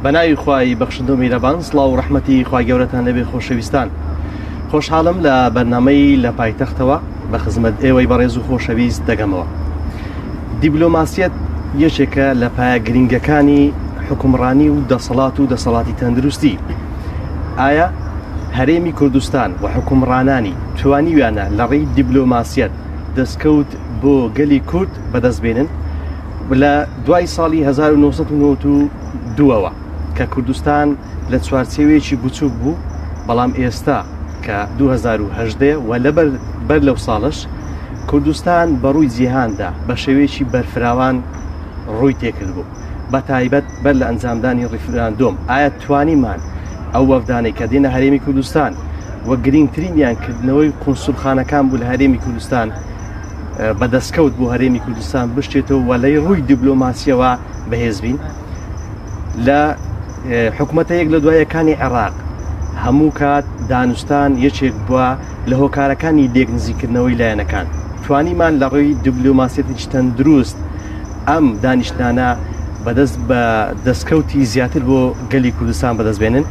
بە ناوی خوای بەخشندە و میرەبان سڵاو و ڕەحمەتی خوای گەورەتان لێبێ خۆشەویستان خۆشحاڵم لە بەرنامەی لە پایتەختەوە بە خزمەت ئێوەی بەڕێز و خۆشەویست دەگەمەوە دیبلۆماسیەت یەکێکە لە پایە گرنگەکانی حکومڕانی و دەسەڵات و دەسەڵاتی تەندروستی ئایا هەرێمی کوردستان و حکومڕانانی توانیویانە لە ڕێی دیبلۆماسیەت دەستکەوت بۆ گەلی کورد بەدەست بێنن لە دوای ساڵی 1992ەوە کە کوردستان لە چوارچێوەیەکی بچووک بوو بەڵام ئێستا کە 2010 و لەبەر بەر لەو ساڵش کوردستان بەڕووی جیهاندا بە شێوەیەکی بەرفراوان ڕووی تێکرد بوو بە تایبەت بەر لە ئەنجامدانی ڕیفراندۆم ئایا توانیمان ئەو وەفدانەی کە دێنە هەرێمی کوردستان و گرنگترینیان کردنەوەی قونسولخانەکان بوو لە هەرێمی کوردستان بە دەستکەوت بۆ هەرێمی کوردستان بشتێتەوە و لەی ڕووی دیبلۆماسیەوە بەهێز بین لە حکومەتە یەک لە دوایەکانی عێراق هەموو کات دانوستان یەکێک بووە لە هۆکارەکانی لێک نزیکردنەوەی لایەنەکان توانیمان لە ڕووی دیبلۆماسیەتێکی تەندروست ئەم دانیشتنانە بەدەست بە دەستکەوتی زیاتر بۆ گەلی کوردستان بەدەست بێنن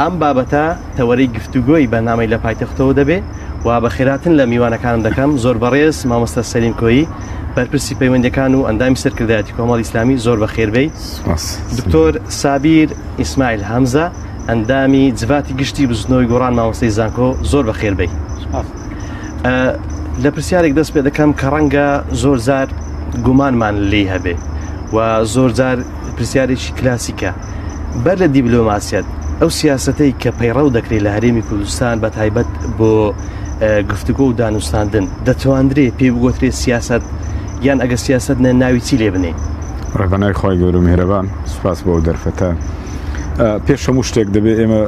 ئەم بابەتە تەوەرەی گفتوگۆی بەرنامەی لە پایتەختەوە دەبێ و بەخێراتن لە میوانەکانم دەکەم زۆر بەڕێز مامۆستا سەلیم کۆیی بەرپرسی پەیوەندەکان و ئەندامی سەرکردایەتی کۆمەڵی ئیسلامی زۆر بەخێربێی دکتۆر سابیر ئیسماعیل هەمزە ئەندامی جڤاتی گشتی بزوتنەوەی گۆڕان مامۆستای زانکۆ زۆر بەخێربێی لە پرسیارێک دەست پێ دەکەم کە ڕەنگە زۆر جار گومانمان لێی هەبێ و زۆر جار پرسیارێکی کلاسیکە بەر لە دیبلۆماسیەت ئەو سیاسەتەی کە پەیڕەو دەکرێت لە هەرێمی کوردستان بە تایبەت بۆ گفتوگۆ و دانوستاندن دەتواندرێ پێی بگوترێ سیاست یان ئەگە سیاست نە ناوی چی لێ بنێ ڕێبەنای خی گەورە میهرەبان سپاس بۆ دەرفەتە پێش هەموو شتێک دەبێت ئێمە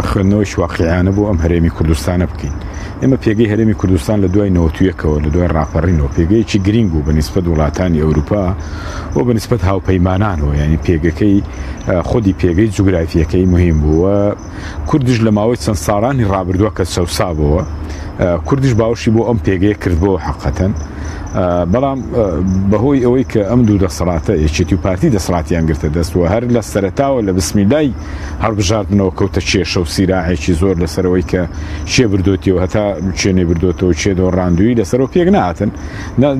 خوێندنەوەی واقعیانە بۆ ئەم هەرێمی کوردستانە بکەین ئێمە پێگەی هەرێمی کوردستان لە دوای نەوەتویەکەوە لە دوای ڕاپەڕینەوە پێگەیەکی گرینگ بوو بە نیسبەت وڵاتانی ئەوروپا و بە نیسبەت هاوپەیمانانەوە یعنی پێگەکەی خودی پێگەی جوگرافیەکەی مهم بوو و کوردیش لە ماوەی چەند ساڵانی ڕابردووە کە چەوسابەوە کوردیش باوەشی بۆ ئەم پێگەیە کردبەوە حقەتەن بەڵام بەهۆی ئەوەی کە ئەم دوو دەسەڵاتە یەکێتی و پارتی دەسەڵاتیان گرتە دەست و هەر لە سەرەتاوە لە بسمیلای هەڵبژاردنەوە کەوتە کێشە و سیراعێکی زۆر لەسەرەوەی کە کێ بردۆتیەوە هەتا کێ نەیبردۆتەوە کێ دۆڕاندووی لەسەرەوە پێک نەهاتن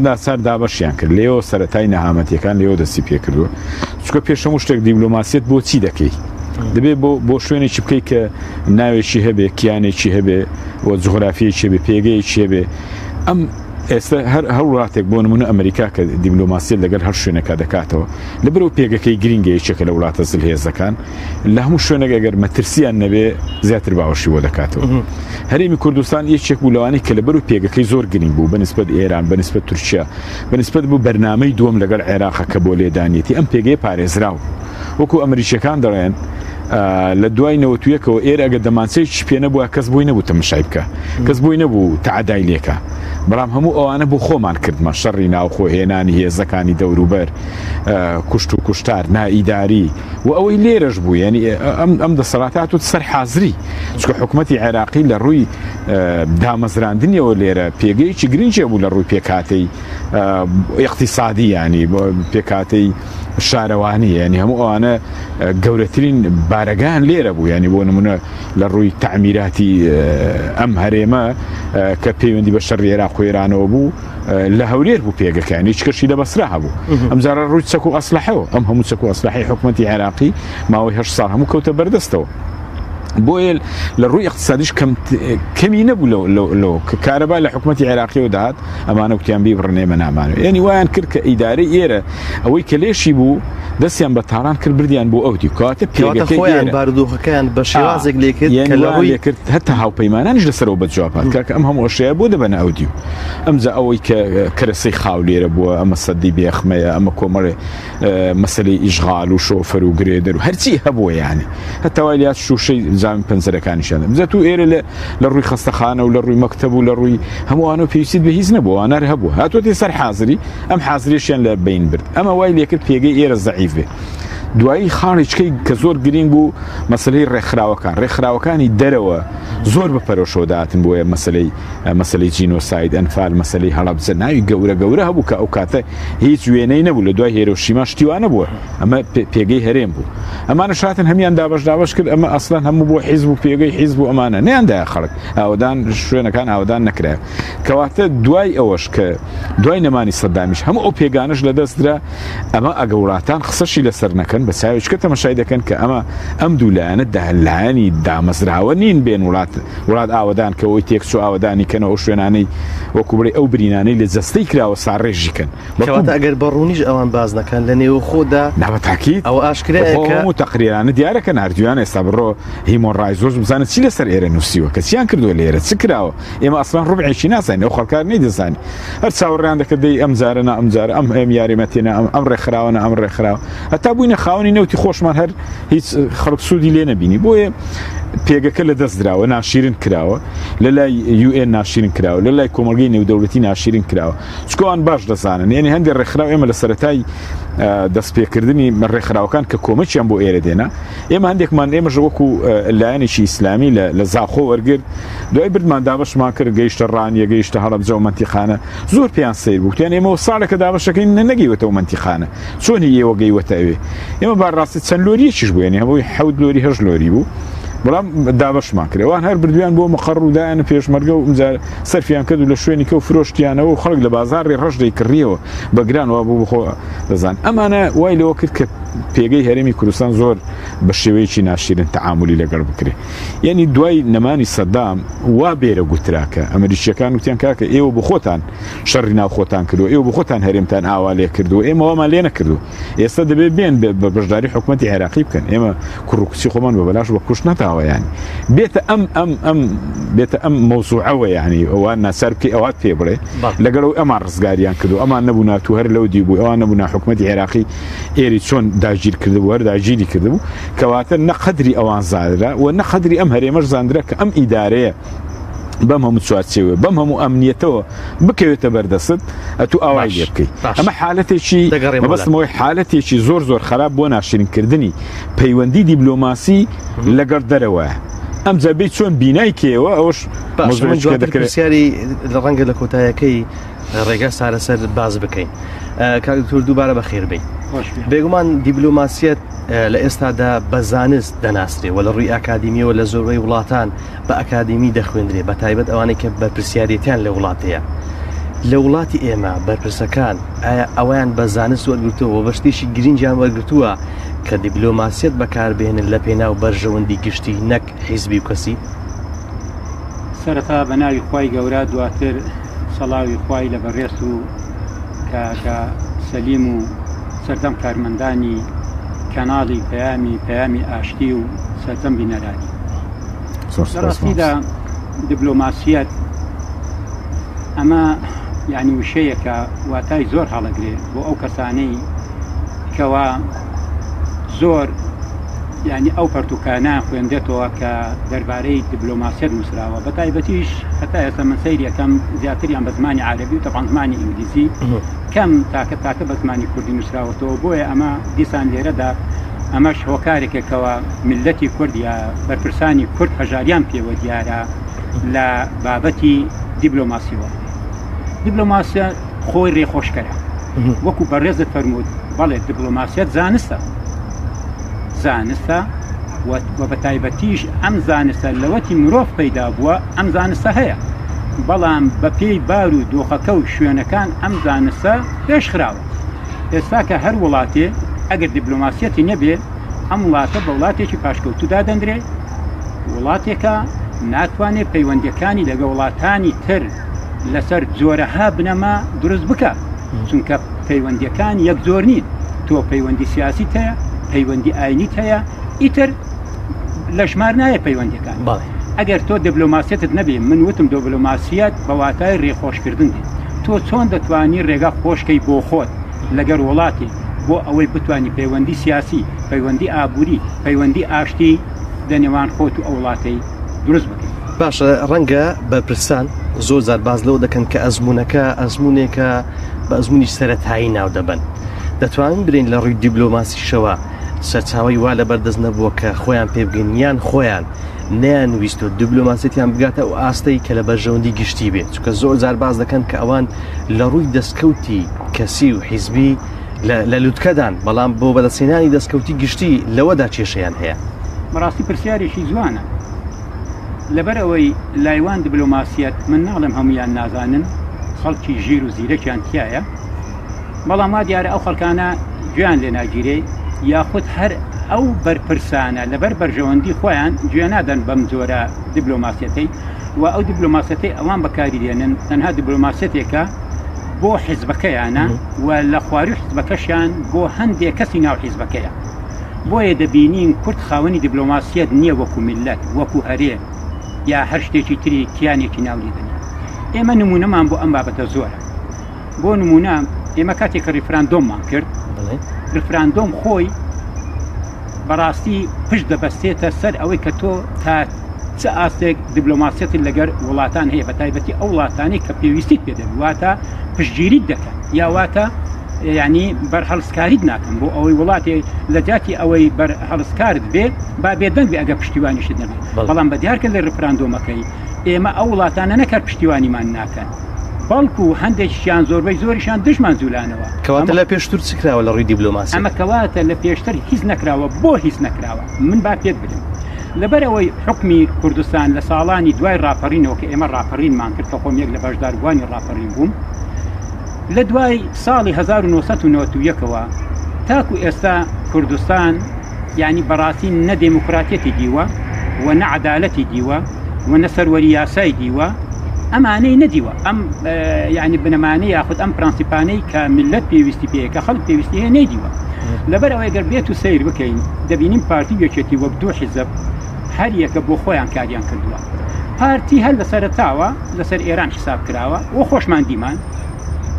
ناچار دابەشیان کرد لێەوە سەرەتای نەهامەتیەکان لێەوە دەستی پێکردووە چونکە پێش هەموو شتێک دیبلۆماسیەت بۆ چی دەکەی دەبێ بۆ بۆ شوێنێکی بکەی کە ناوێکی هەبێ کیانێکی هەبێ و جوغرافیەکی هەبێ پێگەیەکی هەبێ ئەم ئێستا هەر هەر وڵاتێک بۆ نمونە ئەمریکا کە دیبلۆماسیەت لەگەل هەر شوێنێکا دەکاتەوە لەبەرئەوە پێگەکەی گرینگە یەکێکە لە وڵاتە زلهێزەکان لە هەموو شوێنێک ئەگەر مەترسیان نەبێ زیاتر باوەشی بۆ دەکاتەوە هەرێمی کوردستان یەکێک بوو لەوانەی کە لەبەرو پێگەکەی زۆر گرینگ بوو بەنسبەت ئێران بەنسبەت تورکیا بەنسبەت بوو بەرنامەی دووەم لەگەڵ عێراقە کە بۆ لێدانیەتی ئەم پێگەیە پارێزراو وەکو ئەمریکیەکان دەڵێن لە دوای نەوەتویەکەوە ئێرە ئەگەر دەمانچەیەکی پێ نەبووە کەس بۆی نەبوو تەمەشای بکە کەس بۆی نەبوو تەعەدای لێکە بەڵام هەموو ئەوانە بۆ خۆمان کردمان شەڕی ناوخۆ هێنانی هێزەکانی دەوروبەر کوشت و کوشتار نائیداری و ئەوەی لێرەش بوو یعنی ئەم ئەم دەسەڵاتە هاتووە سەر حازری چونکە حکوومەتی عێراقی لە ڕووی دامەزراندنیەوە لێرە پێگەیەکی گرنگی بوو لە ڕووی پێکهاتەی اقتصادی ینی پێکهاتەی شارەوانی یعنی هەموو ئەوانە گەورەترین بارەگان لێرە بوو ینی بۆ نمونە لە ڕووی تعمیراتی ئەم هەرێمە کە پەیوەندی بە شەڕی عێراق و ئێرانەوە بوو لە هەولێر بوو پێگەکان هیچ کەشی لە بەسرا هەبوو ئەمجارە ڕووی چەک و ئەسلحەوە ئەم هەموو چەک و ئەسلحەی حکوومەتی عێراقی ماوەی هە ساڵ هەموو کەوتە بەردەستەوە بۆیە لە ڕووی اقتصادیش کەمی نەبوو لەو کە کارەبا لە حکوومەتی عێراقیەوە دەهات ئەمانە وتیان بیبڕن ئێمە نامانەوێت یعنی وایان کرد کە ئیدارەی ئێرە ئەوەی کە لێشی بوو دەستیان بە تاڵان کرد بردیان بۆ ئەو دیو کەواتە پێگەکەی خۆیان بارودۆخەکەیان بە شێوازێک لێ کرد کە لە ڕووی کرد هەتا هاوپەیمانانیش لەسەرەوە بە جواب هات کاکە ئەم هەموو ئەشیایە بۆ دەبەنە ئەو دیو ئەمجا ئەوەی کە کەرەسەی خاو لێرە بووە ئەمە سەدی بێخمەیە ئەمە کۆمەڵێ مەسەلەی ئیشغال و شۆفەر و گرێدەر و هەرچی هەبووە یانی هەتا وای لات شوشەی جامی پەنجەرەکانیشیان بجا تو ئێرە لە لە ڕووی خەستەخانە و لە ڕووی مەکتەب و لە ڕووی هەمووانەوە پێویستیت بە هیچ نەبوو ئەوانە هەبوو هاتووەتە سەر حازری ئەم حازریشیان لە بین برد ئەمە وای لێکرد پێگەی ئێرە زەعیف بێ. دوایی خاڵیچکەی کە زۆر گرینگ بوو مەسلەی ڕێکخراوەکان ڕێکخراوەکانی دەرەوە زۆر بە پەرۆشەوە داهاتن بۆیە مەسلەی مەسلەی جینۆساید ئەنفال مەسلەی هەڵەبجە ناوی گەورە گەورە هەبوو کە ئەو کاتە هیچ وێنەی نەبوو لە دوای هێرۆشیما شتی وا نەبووە ئەمە پێگەی هەرێم بوو ئەمانە شاتن هەمیان دابش دابش کرد ئەمە ئەسلەن هەموو بۆ حیزب و پێگەی حیزب و ئەمانە نیاندایە خەڵک ئاوەدان شوێنەکان ئاوەدان نەکرا کەواتە دوای ئەوەش کە دوای نەمانی سەدامیش هەموو ئەو پێگانش لەدەست درا ئەمە ئەگە وڵاتان قسەشی لەسەر نەکەن بە چاوێچکە تەمەشای دەکەن کە ئەمە ئەم دوو لایەنە لایەنی دامەزراوە نین بێن وڵات وڵات ئاوەدان کە ئەوی تێکچوو ئاوەدانی کەنەوە ئەو شوێنانەی وەکو بڵێ ئەو برینانەی لە جەستەی کراوە ساڕێژی کەن. کەواتە ئەگەر بە ڕوونیش ئەوان باس نەکەن لە نێوخۆدا نا بە تاکید ئەوە ئاشکرایە کە هەموو تەقریرانە دیارە کە ناردویانە ئێستا بڕۆ هیومن ڕایتس وۆچ بزانە چی لەسەر ئێرە نووسیوە کە چیان کردووە لێرە چ کراوە ئێمە ئەسڵەن ڕوبعێکی نازانین ئەو خەڵکار نەیدەزانی هەر چاوەڕێیان دەکرد دەی ئەم جارە نا ئەم جارە ئەم ئەم یاریمەتیە نا ئەم ئەم ڕێکخراوە نا ئەم ڕێکخراوە هەتا بووینە خاوەنی نەوتی خۆشمان هەر هیچ خەڵک سوودی لێ نەبینی بۆیە پێگەکە لە دەست دراوە ناشیرن کراوە لە لای UN ناشیرن کراوە لە لای کۆمەڵگەی نێودەوڵەتی ناشیرن کراوە چکۆوان باش دەزانن یعنی هەندێک ڕێکخراو ئێمە لە سەرەتای دەستپێکردنی ڕێکخراوەکان کە کۆمەکیان بۆ ئێرە دێنا ئێمە هەندێکمان ئێمەش وەکو لایەنێکی ئیسلامی لە زاخۆ وەرگرت دوای بردمان دابەشمان کرد گەیشتە ڕانیە گەیشتە هەڵەبجە و مەنتیقانە زۆر پێیان سەیر بوو وتیان ئێمە ساڵێکە دابەشەکەین نەگەیوەتەوە مەنتیقانە چۆن هی ئێوە گەیوەتە ئەوێ ئێمە با ڕاستی چەند لۆریەکیش بوو یعنی هەمووی حەوت لۆری هەشت لۆری بوو بەڵام دابەشمان کرد ئەوان هەر بردویان بۆ مقەڕ و دایان پێشمەرگە و ئەمجار سەرفیان کرد و لە شوێنی کە و فرۆشتیانەوە و خەڵک لە بازاڕی ڕەش دەیکڕیەوە بە گران وا بوو بخۆ دەزان ئەمانە وای لەوە کرد کە پێگەی هەرێمی کوردستان زۆر بە شێوەیەکی ناشیرن تەعامولی لەگەڵ بکرێ یعنی دوای نەمانی سەدام وا بێرە گوترا کە ئەمریکیەکان وتیان کاکە ئێوە بۆ خۆتان شەڕی ناو خۆتان کردو ئێوە بۆ خۆتان هەرێمتان ئاوا لێ کردو ئێمە وامان لێ نەکردو ئێستا دەبێت بێن بە بەشداری حکوومەتی عێراقی بکەن ئێمە کوڕ و کچی خۆمان بە بەلاش بە کوشت نەداوە یانی بێتە ئەم ئەم ئەم بێتە ئەم مەوزوعەوە یانی ئەوان ناچار بکەی ئەوات پێ بڵێ لەگەڵ ئەوەی ئەمان ڕزگاریان کردو ئەمان نەبوو ناتوو هەر لەو دی بوو ئەوان نەبوو نا حکوومەتی عێراقی ئێری چۆن داگیر کردبوو هەر داگیری کردبوو کەواتە نە قەدری ئەوان زانرا و نە قەدری ئەم هەرێمەش زاندرا کە ئەم ئیدارەیە بەم هەموو چوارچێوە بەم هەموو ئەمنیەتەوە بکەوێتە بەردەست ئەتو ئاوای لێ بکەیت ئەمە حالەتێکی مەبەستمەوەی حالەتێکی زۆر زۆر خراپ بۆ ناشرینکردنی پەیوەندی دیبلۆماسی لەگەڵ دەرەوە ئەم جەبی چۆن بینای کێوە ئەوش دەکرێت لە ڕەنگە لە کۆتایەکەی ڕێگا سارەسەر باز بکەین کاک دکتۆر دووبارە بەخێر بێی بێگومان دیبلۆماسیەت لە ئێستادا بە زانست دەناسرێ و لە ڕووی ئاکادیمیەوە لە زۆربەی وڵاتان بە ئەکادیمی دەخوێندرێ بە تایبەت ئەوانەی کە بەرپرسیارێتیان لە وڵات هەیە لە وڵاتی ئێمە بەرپرسەکان ئایا ئەویان بە زانست وەرگرتووە و بە شتێکی گرنگیان وەرگرتووە کە دیبلۆماسیەت بەکاربهێنن لە پێناو بەرژەوەندی گشتی نەک حیزبی و کەسی؟ سەرەتا بە ناوی خوای گەورە دواتر سەڵاوی خوای لە بەڕێز و کاکە سەلیم و سەرجەم کارمەندانی کەناڵی پەیامی پەیامی ئاشتی و سەرجەم بینەرانی لە ڕاستیدا دیبلۆماسیەت ئەمە یعنی وشەیەکە واتای زۆر هەڵەگرێ بۆ ئەو کەسانەی کەوا زۆر یانی ئەو پەرتوکانە خوێندێتەوە کە دەربارەی دیبلۆماسیەت نووسراوە بە تایبەتیش هەتا ئێستا من سەیری ئەکەم زیاتریان بە زمانی عەرەبی و تەبعەن زمانی ئینگلیزی کەم تاکە تاکە بە زمانی کوردی نووسراوەتەوە بۆیە ئەمە دیسان لێرەدا ئەمەش هۆکارێکە کەوا میللەتی کورد یا بەرپرسانی کورد هەژاریان پێوە دیارە لە بابەتی دیبلۆماسیەوە دیبلۆماسیە خۆی ڕێخۆشکەرە وەکو بەڕێزت فەرمووت بەڵێ دیبلۆماسیەت زانستە زانستە و بە تایبەتیش ئەم زانستە لەوەتی مرۆڤ پەیدا بووە ئەم زانستە هەیە بەڵام بەپێی بار و دۆخەکە و شوێنەکان ئەم زانستە پێشخراوە ئێستا کە هەر وڵاتێ ئەگەر دیبلۆماسیەتی نەبێ ئەم وڵاتە بە وڵاتێکی پاشکەوتوو دادەندرێ وڵاتێکە ناتوانێت پەیوەندیەکانی لەگە وڵاتانی تر لەسەر جۆرەها بنەما دروست بکە چونکە پەیوەندیەکان یەک جۆر نین تۆ پەیوەندی سیاسیت هەیە پەیوەندی ئاینیت هەیە ئیتر لە ژمار نایە پەیوەندیەکان ئەگەر تۆ دبلۆماسیەتت نەبێ من وتم دبلۆماسیەت بە واتای ڕێخۆشکردن دێت تۆ چۆن دەتوانی ڕێگا خۆشکەی بۆ خۆت لەگەر وڵاتی بۆ ئەوەی بتانی پەیوەندی سیاسی پەیوەندی ئابووری پەیوەندی ئاشتی لە نێوان خۆت و ئەو وڵاتەی دروست بکەیت. باشە ڕەنگە بەرپرسان زۆر جار باس لەوە دەکەن کە ئەزموونەکە ئەزموونێکە بە ئەزموونی سەرەتایی ناو دەبەن. دەتوانین برێین لە ڕووی دیبلۆماسیشەوە سەرچاوەی وا لەبەردەست نەبووە کە خۆیان پێ بگەن یان خۆیان نەیان ویستوە دیبلۆماسیەتیان بگاتە ئەو ئاستەی کە لە بەرژەوەندی گشتی بێت چونکە زۆر جار باس دەکەن کە ئەوان لە ڕووی دەستکەوتی کەسی و حیزبی لە لوتکەدان بەڵام بۆ بەدەستهێنانی دەستکەوتی گشتی لەوەدا کێشەیان هەیە. بەڕاستی پرسیارێکی جوانە. لەبەر ئەوەی لایوان دبلۆماسیەت من ناڵێم هەموویان نازانن خەڵکی ژیر و زیرەکیان تایە بەڵام وا دیارە ئەو خەڵکانە گوێیان لێ ناگیرێ یاخود هەر ئەو بەرپرسانە لەبەر بەرژەوەندی خۆیان گوێ نادەن بەم جۆرە دیبلۆماسیەتەی و ئەو دیبلۆماسیەتەی ئەوان بەکاری دێنن تەنها دیبلۆماسیەتێکە بۆ حیزبەکەیانە و لە خواروی حیزبەکەشیان بۆ هەندێک کەسی ناو حیزبەکەیە بۆیە دەبینین کورد خاوەنی دیبلۆماسیەت نییە وەکو میللەت وەکو هەرێم یا هەر شتێکی تری کیانێکی ناو لێ دەنێن ئێمە نمونەمان بۆ ئەم بابەتە زۆرە بۆ نمونە ئێمە کاتێک کە ڕیفراندۆممان کرد ڕیفراندۆم خۆی بەڕاستی پشت دەبەستێتە سەر ئەوەی کە تۆ تا چ ئاستێک دیبلۆماسیەتت لەگەر وڵاتان هەیە بە تایبەتی ئەو وڵاتانەی کە پێویستیت پێ دەبێت واتە پشتگیریت دەکەن یا واتە ینی بەرهەڵستکاریت ناکەن بۆ ئەوەی وڵاتێ لە جاتی ئەوەی بەر هەڵستکارت بێ با بێدەنگ بێ ئەگەر پشتیوانیشت نەبێت بەڵام بە دیارکە لە ڕفراندۆمەکەی ئێمە ئەو وڵاتانە نەکەر پشتیوانیمان ناکەن بەڵکو هەندێکیان زۆربەی زۆریشان دژمان جولانەوە. کەواتە لە پێشتر چ کراوە لە ڕووی دیبلۆماسی؟ ئەمە کەواتە لە پێشتر هیچ نەکراوە، بۆ هیچ نەکراوە؟ من با پێت بلێم. لەبەر ئەوەی حوکمی کوردستان لە ساڵانی دوای ڕاپەڕینەوە کە ئێمە ڕاپەڕینمان کرد کە خۆم یەک لە بەشداربووانی ڕاپەڕین بووم، لە دوای ساڵی 1991 ەوە تاکو ئێستا کوردستان یانی بەڕاستی نە دێموکراتیەتی دیوە و نە عەدالەتی دیوە و نە سەروەری یاسای دیوە ئەمانەی نەدیوە ئەم یعنی بنەمانەی یاخود ئەم پرەنسیپانەی کە میللەت پێویستی پێیە کە خەڵک پێویستی هەیە نەیدیوە لەبەر ئەوەی گەر بێت و سەیر بکەین دەبینین پارتی و یەکێتی وەک دوو حیزب هەر یەکە بۆ خۆیان کاریان کردووە پارتی هەر لە سەرەتاوە لەسەر ئێران حساب کراوە و خۆشمان دیمان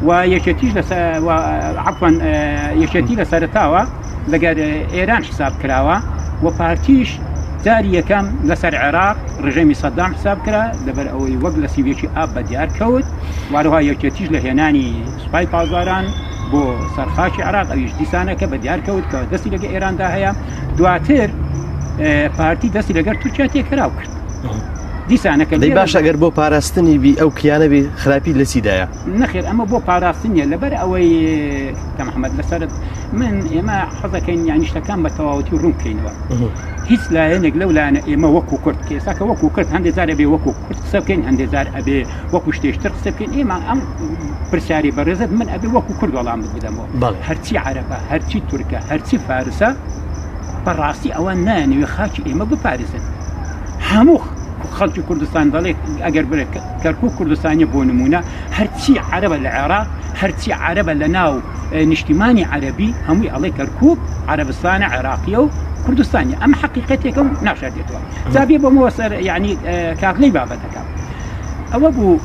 و یەکێتیش لەسەر عفوا یەکێتی لە سەرەتاوە لەگەر ئێران حساب کراوە و پارتیش جاری یەکەم لەسەر عێراق ڕژێمی سەدام حساب کرا لەبەر ئەوەی وەک لە سیویەکی ئاب بە دیار کەوت واروها یەکێتیش لە هێنانی سوپای پاسداران بۆ سەرخاکی عێراق ئەویش دیسانەکە بە دیار کەوت کە دەستی لەگە ئێراندا هەیە دواتر پارتی دەستی لەگەر تورکیا تێکراو کرد دیسانەکە دەی باش ئەگەر بۆ پاراستنی بی ئەو کیانە بی خراپی لە چیدایە؟ نەخێر ئەمە بۆ پاراستن نیە لەبەر ئەوەی کە محەممەد لەسەرت من ئێمە حەزەکەین یانی شتەکان بە تەواوەتی ڕوون بکەینەوە هیچ لایەنێک لەو لایەنە ئێمە وەکو کورد کە ئێستا کە وەکو کورد هەندێک جار ئەبێ وەکو کورد قسە بکەین هەندێک جار ئەبێ وەکو شتێشتر قسە بکەین ئێمە ئەم پرسیاری بەڕێزت من ئەبێ وەکو کورد وەڵام بدەمەوە هەرچی عەرەبە هەرچی تورکە هەرچی فارسە بەڕاستی ئەوان نایانەوێ خاکی ئێمە بپارێزن هەموو خەڵکی کوردستان دەڵێت ئەگەر برێت کەرکوک کوردستانیە بۆ نمونە هەرچی عەرەبە لە عێراق هەرچی عەرەبە لە ناو نیشتیمانی عەرەبی هەمووی ئەڵێ کەرکوک عەرەبستانە عێراقیە و کوردستانیە ئەمە حەقیقەتێکە و ناشاردێتەوە جا بێ بۆمەوە سەر یعنی کاکلەی بابەتەکە ئەوە بوو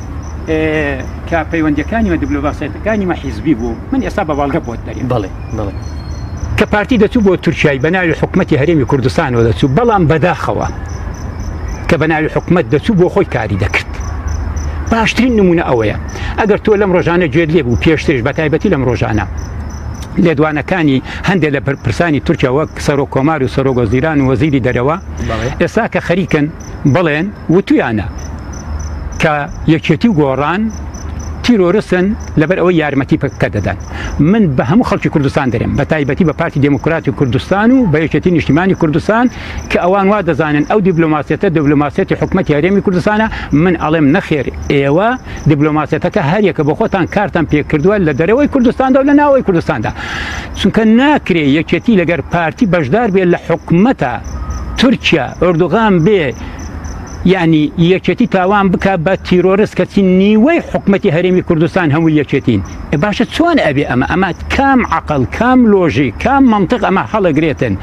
کە پەیوەندەکانی مە دبلۆماسیەتەکانی مە حیزبی بوو من ئێستا بە بەڵگە بۆت دەرێم بەڵێ بەڵێ کە پارتی دەچوو بۆ تورکیای بە ناوی حکومەتی هەرێمی کوردستانەوە دەچوو بەڵام بەداخەوە کە بە ناوی حکومەت دەچوو بۆ خۆی کاری دەکرد باشترین نمونە ئەوەیە ئەگەر تۆ لەم ڕۆژانە گوێت لێ بوو پێشتریش بە تایبەتی لەم ڕۆژانە لێدوانەکانی هەندێک لە پرسانی تورکیا وەک سەرۆک کۆمار و سەرۆک وەزیران و وەزیری دەرەوە ئێستا کە خەریکن بڵێن وتویانە کە یەکێتی و گۆڕان تیرۆرستن لەبەر ئەوەی یارمەتی پەکەکە دەدەن من بە هەموو خەڵکی کوردستان دەرێم بە تایبەتی بە پارتی دێموکراتی کوردستان و بە یەکێتی نیشتیمانی کوردستان کە ئەوان وا دەزانن ئەو دیبلۆماسیەتە دیبلۆماسیەتی حکومەتی هەرێمی کوردستانە من ئەڵێم نەخێر ئێوە دیبلۆماسیەتەکە هەریەکە بۆ خۆتان کارتان پێکردووە لە دەرەوەی کوردستاندا و لە ناوەوەی کوردستاندا چونکە ناکرێ یەکێتی لەگەر پارتی بەشدار بێت لە حکومەتە تورکیا ئۆردوغان بێ یعنی یەکێتی تاوان بک بە تیرۆرست کەچی نیوەی حکومەتی هەرێمی کوردستان هەموو یەکێتین باشە چۆن ئەبێ ئەمە ئەمە کام عقل کام لۆژی کام منطق ئەمە هەڵەگرێتن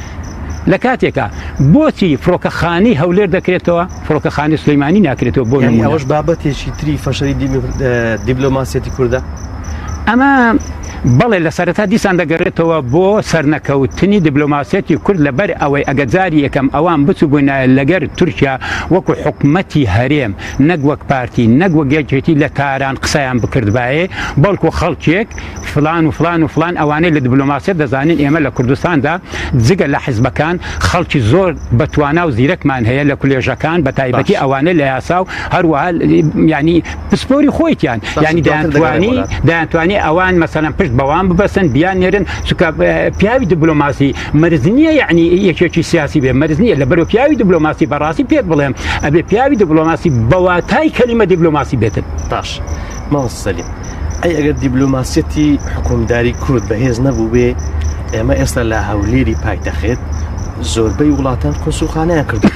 لە کاتێکا بۆچی فڕۆکەخانەی هەولێر دەکرێتەوە فڕۆکەخانەی سلەیمانی ناکرێتەوە بۆ ئەوەش بابەتێکی تری فەشەری دیبلۆماسیەتی کوردە؟ ئەمە بەڵێ لە سەرەتا دیسان دەگەڕێتەوە بۆ سەرنەکەوتنی دیبلۆماسیەتی کورد لەبەر ئەوەی ئەگە جاری یەکەم ئەوان بچووبوونایە لەگەر تورکیا وەکو حکومەتی هەرێم نەک وەک پارتی نەک وەک یەکێتی لە تاران قسەیان بکردبایێ بەڵکو خەڵکێک فلان و فلان و فلان ئەوانەی لە دیبلۆماسیەت دەزانین ئێمە لە کوردستاندا جگە لە حزبەکان خەڵکی زۆر بەتوانا و زیرەکمان هەیە لە کولێژەکان بە تایبەتی ئەوانەی لە یاسا و هەروەها ینی پسپۆری خۆیتیان ینی دەیانتوانی دەیانتوانی ئەوان مەسەلەن پشت بەوان ببەسن بیان نێرن چونکە پیاوی دیبلۆماسی مەرز نییە یعنی یەکێکی سیاسی بێ مەرز نییە لە بەرەو پیاوی دیبلۆماسی بەڕاستی پێت بڵێم ئەبێ پیاوی دیبلۆماسی بەواتای کەلیمە دیبلۆماسی بێتن. باش مامۆستا سەلیم ئەی ئەگەر دیبلۆماسیەتی حکومداری کورد بەهێز نەبووبێ ئێمە ئێستا لە هەولێری پایتەخێت زۆربەی وڵاتان قونسوڵخانەیان کردو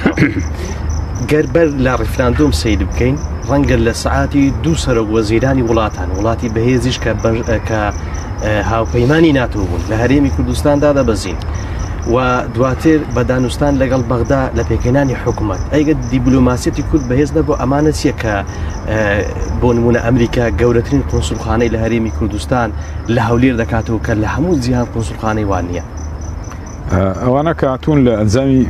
گەر بەر لە ڕیفراندۆم سەیر بکەین ڕەنگە لە سەعاتی دوو سەرۆک وەزیرانی وڵاتان وڵاتی بەهێزیش کە کە هاوپەیمانی ناتۆ بوون لە هەرێمی کوردستان دادەبەزین و دواتر بە دانوستان لەگەڵ بەغدا لە پێکهێنانی حکوومەت ئەیگە دیبلۆماسیەتی کورد بەهێز نەبوو ئەمانە چییە کە بۆ نمونە ئەمریکا گەورەترین قونسولخانەی لە هەرێمی کوردستان لە هەولێر دەکاتەوە کە لە هەموو جیهان قونسولخانەی وان نییە. ئەوانە کە هاتوون لە ئەنجامی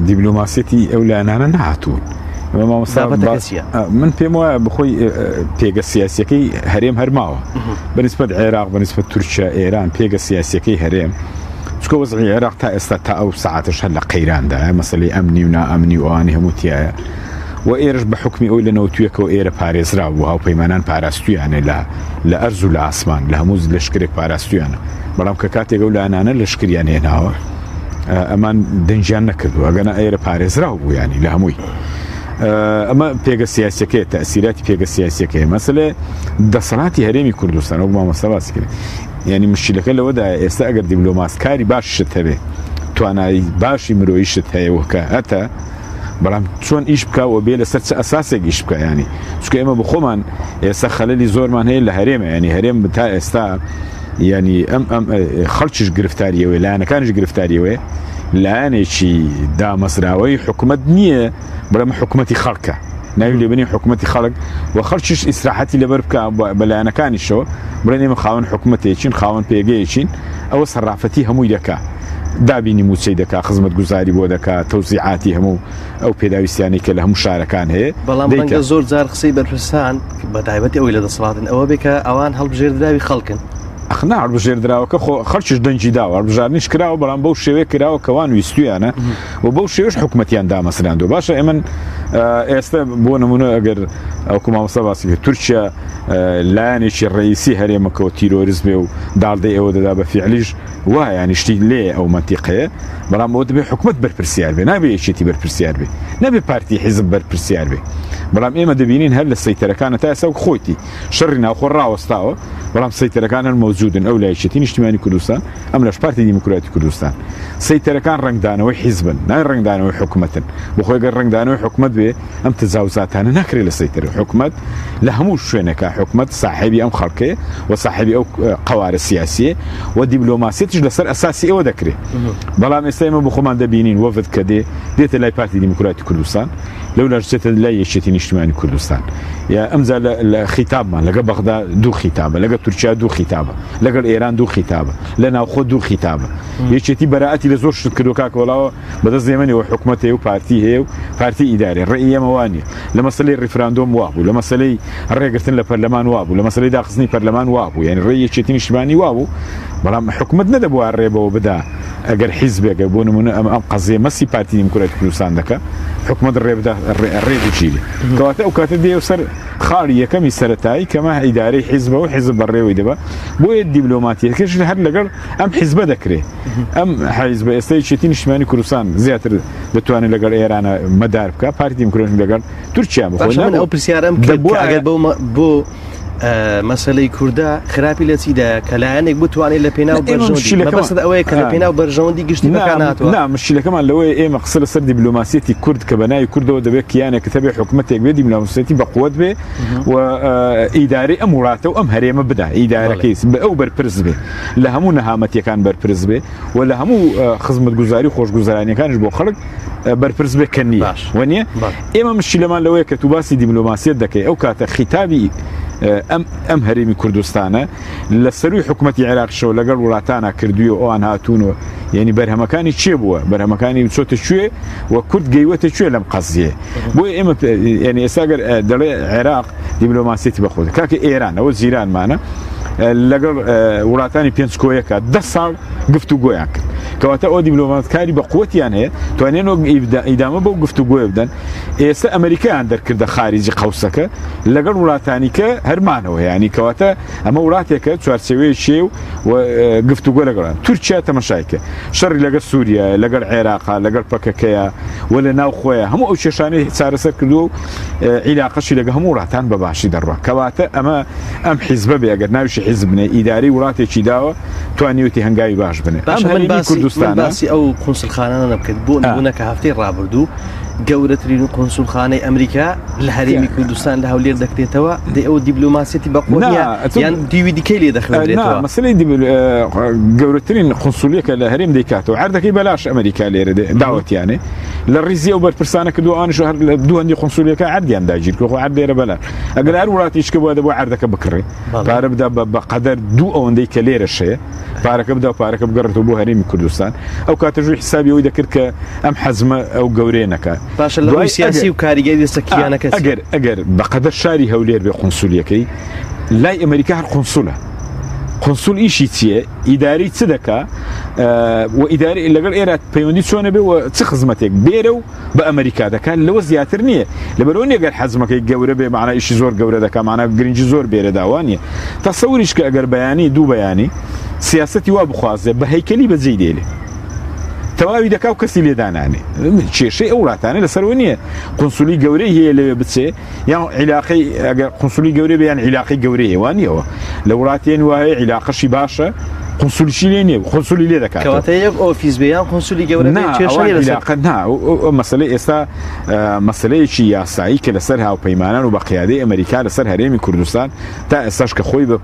دیبلۆماسیەتی ئەو لایەنانە نەهاتوون. من پێم وایە بخۆی پێگە سیاسەکەی هەرێم هەرماوە بەنسبەت عێراق بەنسبەت تورکیا ئێران پێگە سیاسەکەی هەرێم چکە وەزعی عێراق تا ئێستا تا ئەو ساعتش هەر لە قەیراندا مەسلەی ئەمنی و نائەمنی و ئەوانی هەموو تایە و ئێرش بە حکمی ئەوی لە نەوتویەکەوە ئێرە پارێزرا بوو هاوپەیمانان پاراستویانە لە لە ئەرز و لە ئاسمان لە هەموو لەشکرێک پاراستویانە بەڵام کە کاتێک ئەو لایەنانە لەشکریان هێناوە ئەمان دەنگیان نەکردووە ئەگەنا ئێرە پارێزراو بوو ینی لە هەمووی ئەمە پێگە سیاسەکەی تەسیراتی پێگە سیاسەکەی مەسلێ دەسەڵاتی هەرێمی کوردستان وەک مامۆستا باسی کرد یعنی مشکلەکە لەوەدا ئێستا ئەگەر دیبلۆماسکاری باشت هەبێ توانایی باشی مرۆیشت هەیە وەکە هەتە بەڵام چۆن ئیش بکا و بێ لەسەر چ ئەساسێک ئیش بکا ینی چونکە ئێمە بخۆمان ئێستا خەلەلی زۆرمان هەیە لە هەرێمە ینی هەرێم تا ئێستا ینی ئەم ئەم خەڵکیش گرفتاریەوەی لایەنەکانیش گرفتاریەوەی لایەنێکی دامەزراوەی حکوومەت نییە بڵێم حکوومەتی خەڵکە ناوی لێبنی حکوومەتی خەڵک و خەڵکیش ئیسراحەتی لەبەر بکە بە لایەنەکانیشەوە بڵێن ئێمە خاوەن حکوومەتێکین خاوەن پێگەیەکین ئەوە سەرافەتی هەمووی دەکا دابینی مووچەی دەکا، خزمەتگوزاری بۆ دەکا، تەوزیعاتی هەموو ئەو پێداویستیانەی کە لە هەموو شارەکان هەیە بەڵام دەیکا. ڕەنگە زۆر جار قسەی بەرپرسان بە تایبەتی ئەوەی لە دەسەڵاتن ئەوە بێ کە ئەوان هەڵبژێردراوی خەڵکن. ئەخ نا هەڵبژێردراوەکە خۆ خەڵکیش دەنگی داوە، هەڵبژاردنیش کراوە، بەڵام بەو شێوەیە کراوە کە وان ویستویانە و بەو شێوەیەش حکومەتیان دامەزراندووە. باشە ئێمن ئێستە بۆ نموونە ئەگەر وەکوو مامۆستا باسی کرد تورکیا لایەنێکی ڕەئیسی هەرێمەکەوە تیرۆریست بێ و داڵدەی ئەوە دەدا بە فیعلیش وایە یانی شتی لێیە ئەو مەنتیقەیە بەڵام ئەوە دەبێ حکومەت بەرپرسیار بێ نابێ یەکێتی بەرپرسیار بێ نابێ پارتی حیزب بەرپرسیار بێ بەڵام ئێمە دەبینین هەر لە سەیتەرەکانە تا ئێستا وەک خۆیتی شەڕی ناوخۆ ڕاوەستاوە بەڵام سەیتەرەکان هەر مەوجودن ئەو لای یەکێتی نیشتیمانی کوردستان ئەم لاش پارتی دیموکراتی کوردستان سەیتەرەکان ڕەنگدانەوەی حیزبن نای ڕەنگدانەوەی حکومەتن بۆخۆی گەر ڕەنگدانەوەی حکومەت بێ ئەم تەجاوزاتانە ناکرێت لە سەیتەرە حکومەت لە هەموو شوێنێکا حکومەت ساحێبی ئەم خەڵکەیە و ساحێبی ئەو قەوارە سیاسیە و دیبلۆماسیەتیش لەسەر ئەساسی ئەوە دەکرێت بەڵام ئێستا ئێمە بۆ خۆمان دەبینین وەفد کە دێ دێتە لای پارتی دیموکراتی کوردستان لەو لاش دێتە لای یەکێتی نیشتیمانی کوردستان یا ئەمجا لە خیتابمان لەگە بەغدا دوو خیتابە لەگە تورکیا دوو خیتابە لەگەڵ ئێران دوو خیتابە لە ناوخۆ دوو خیتابە یەکێتی بەرائەتی لە زۆر شت کردو کاکە وەڵاوە بەدەست ئێمە نیە حکومەت هەیە و پارتی هەیە و پارتی ئیدارەیە ڕێی ئێمە وا نیە لە مەسەلەی ڕیفراندۆم وا بوو لە مەسەلەی ڕێگرتن لە پەرلەمان وا بوو لە مەسەلەی داخستنی پەرلەمان وا بوو یعنی ڕێی یەکێتی نیشتمانی وا بوو بەڵام حکومەت نەدەبووە ڕێ بەوە بدا ئەگەر حیزبێکە بۆ نمونە ئەم ئەم قەزیە مەسی پارتی دیموکراتی کوردستان دەکا حکومەت ڕێ بدا ڕێ بگیرێ کەواتە ئەو کاتە دێ سەر خاڵی یەکەمی سەرەتایی کەمە ئیدارەی حیزبە و حیزب بەڕێوەی دەبا بۆیە دیبلۆماتیەکەش هەر لەگەڵ ئەم حیزبە دەکرێ ئەم حیزبە ئێستا یەکێتی نیشتمانی کوردستان زیاتر دەتوانێت لەگەڵ ئێرانە مەدار بکە پارتی دیموکرات لەگەڵ تورکیا بخۆ من ئەو پرسیارم کرد ئەگەر بۆ بۆ مەسلەی کووردا خراپی لە چیدایە کە لایەنێک بتوانێت لە پێناو بەرژەوەندی ئەوەیە کە لە پێناو بەرژەوەندی گشتی بەکارناتوە نا مشکلەکەمان لەوەیە ئێمە قسە لەسەر دیبلۆماسیەتی کورد کە بە ناوی کوردەوە دەبێت کیانێک هەبێ حکومەتێک بێ دیبلۆماسیەتی بە قوت بێ و ئیدارەی ئەم وڵاتە و ئەم هەرێمە بدا ئیدارەکەی ئەو بەرپرس بێ لە هەموو نەهامەتیەکان بەرپرس بێ و لە هەموو خزمەتگوزاری و خۆشگوزەرانیەکانیش بۆ خەڵک بەرپرس بێ کە نییە وە نییە ئێمە مشکلەمان لەوەیە کە تو باسی دیبلۆماسیەت دەکەی ئەو کاتە خیتابی ئەم ئەم هەرێمی کوردستانە لە سەروی حکوومەتتی عێراقشەوە لەگەڵ وڵاتانە کردووی و ئەوان هاتوون و یعنی بەرهەمەکانی چێ بووە بەرهەمەکانی چۆتە کوێ و کورد گەیوەتە کوێ لەم قەزیە بۆیە ئێمە یعنی ئێستا گەر دەڵێ عێراق دیبلۆماسیەتی بەخۆ کاکە ئێران ئەوە جیرانمانە لەگەڵ وڵاتانی پێنج کۆیەکە دە ساڵ گفت و گۆیان کرد کەواتە ئەو دیبلۆماتکاری بە قوتیان هەیە توانێن وەک ئیدامە بەو گفت و گۆیە بدەن ئێستا ئەمریکایان دەرکردە خارجی قەوسەکە لەگەڵ وڵاتانی کە هەرمانەوە ینی کەواتە ئەمە وڵاتێکە چوارچێوەیەکی و گفتوگۆ لەگەڵان تورکیا تەمەشایکە شەڕی لەگەڵ سووریا لەگەڵ عێراقا لەگەڵ پەکەکەیە و لە ناو خۆیان هەموو ئەو کێشانەی چارەسەر کردووە و عیلاقەشی لەگە هەموو وڵاتان بە باشی دەڕوا کەواتە ئەمە ئەم حیزبە بێ ئەگەر ناویشی حیزب بنێ ئیدارەی وڵاتێکی داوە توانیوتی هەنگاوی باش بنێ باشە من باسی کوردستان باسی ئەو قونسڵخانانە نەبکرد بۆ نمونە کە هەفتەی ڕابردوو گەورەترین قونسوڵخانەی ئەمریکا لە هەرێمی کوردستان لە هەولێر دەکرێتەوە دەی ئەو دیبلۆماسیەتی بە قۆنیە یان دیوی دیکەی لێ دەخوێندرێتەوە مەسەلەی گەورەترین قونسولیەکە لە هەرێم دەیکاتەوە عەردەکەی بەلاش ئەمریکا لێرە داوەتیانێ لە ڕیزی ئەو بەرپرسانە کردو ئەوانیش هەر لە دوو هەندی قونسولیەکە عەردیان داگیر کرد خۆ عەرد لێرە بەلاش ئەگەر هەر وڵاتیش کە بووە دەبوو عەردەکە بکڕێ پارە بدا بە قەدەر دوو ئەوەندەی کە لێرەش هەیە پارەکە بدا و پارەکە بگەڕێتەوە بۆ هەرێمی کوردستان ئەو کاتە ژووی حسابی ئەوی دەکرد کە ئەم حەزمە ئەو گەورەیە نەکات باشە لە ڕووی سیاسی و کاریگەری لەسەر کیانەکە چییە؟ ئەگەر ئەگەر بەقەدەر شاری هەولێر بێ قونسولیەکەی لای ئەمریکا هەر قونسولە قونسول ئیشی چییە ئیداری چ دەکا و ئیداری لەگەڵ ئێرە پەیوەندی چۆنە بێ و چ خزمەتێک بێرە و بە ئەمریکا دەکات لەوە زیاتر نییە لەبەرەوە نییە گەر حەزمەکەی گەورە بێ معنی ئیشی زۆر گەورە دەکا معنی گرنگی زۆر بێرە داوانیە تەسەوریش کە ئەگەر بەیانی دوو بەیانی سیاسەتی وا بخوازێ بە هەیکەلی بەجێی دێلێ تەواوی دەکا و کەسی لێدانانێ کێشەی ئەو وڵاتانە لەسەرەوە نییە قنسولی گەورەی هەیە لەوێ بچێ یان عیلاقەی ئەگەر قنسولی گەورە بێ یان عیلاقەی گەورەی هەیە وانیەوە لە وڵاتێن وایە عیلاقەشی باشە قنسولیشی لێ نییە قنسولی لێ دەکات کەواتە یەک ئۆفیس بێ یان قنسولی گەورە بێ کێشە نییە لەسەر عیلاقە نا ئەو مەسەلەی ئێستا مەسەلەیەکی یاسایی کە لەسەر هاوپەیمانان و بە قیادەی ئەمریکا لەسەر هەرێمی کوردستان تا ئێستاش کە خۆی بە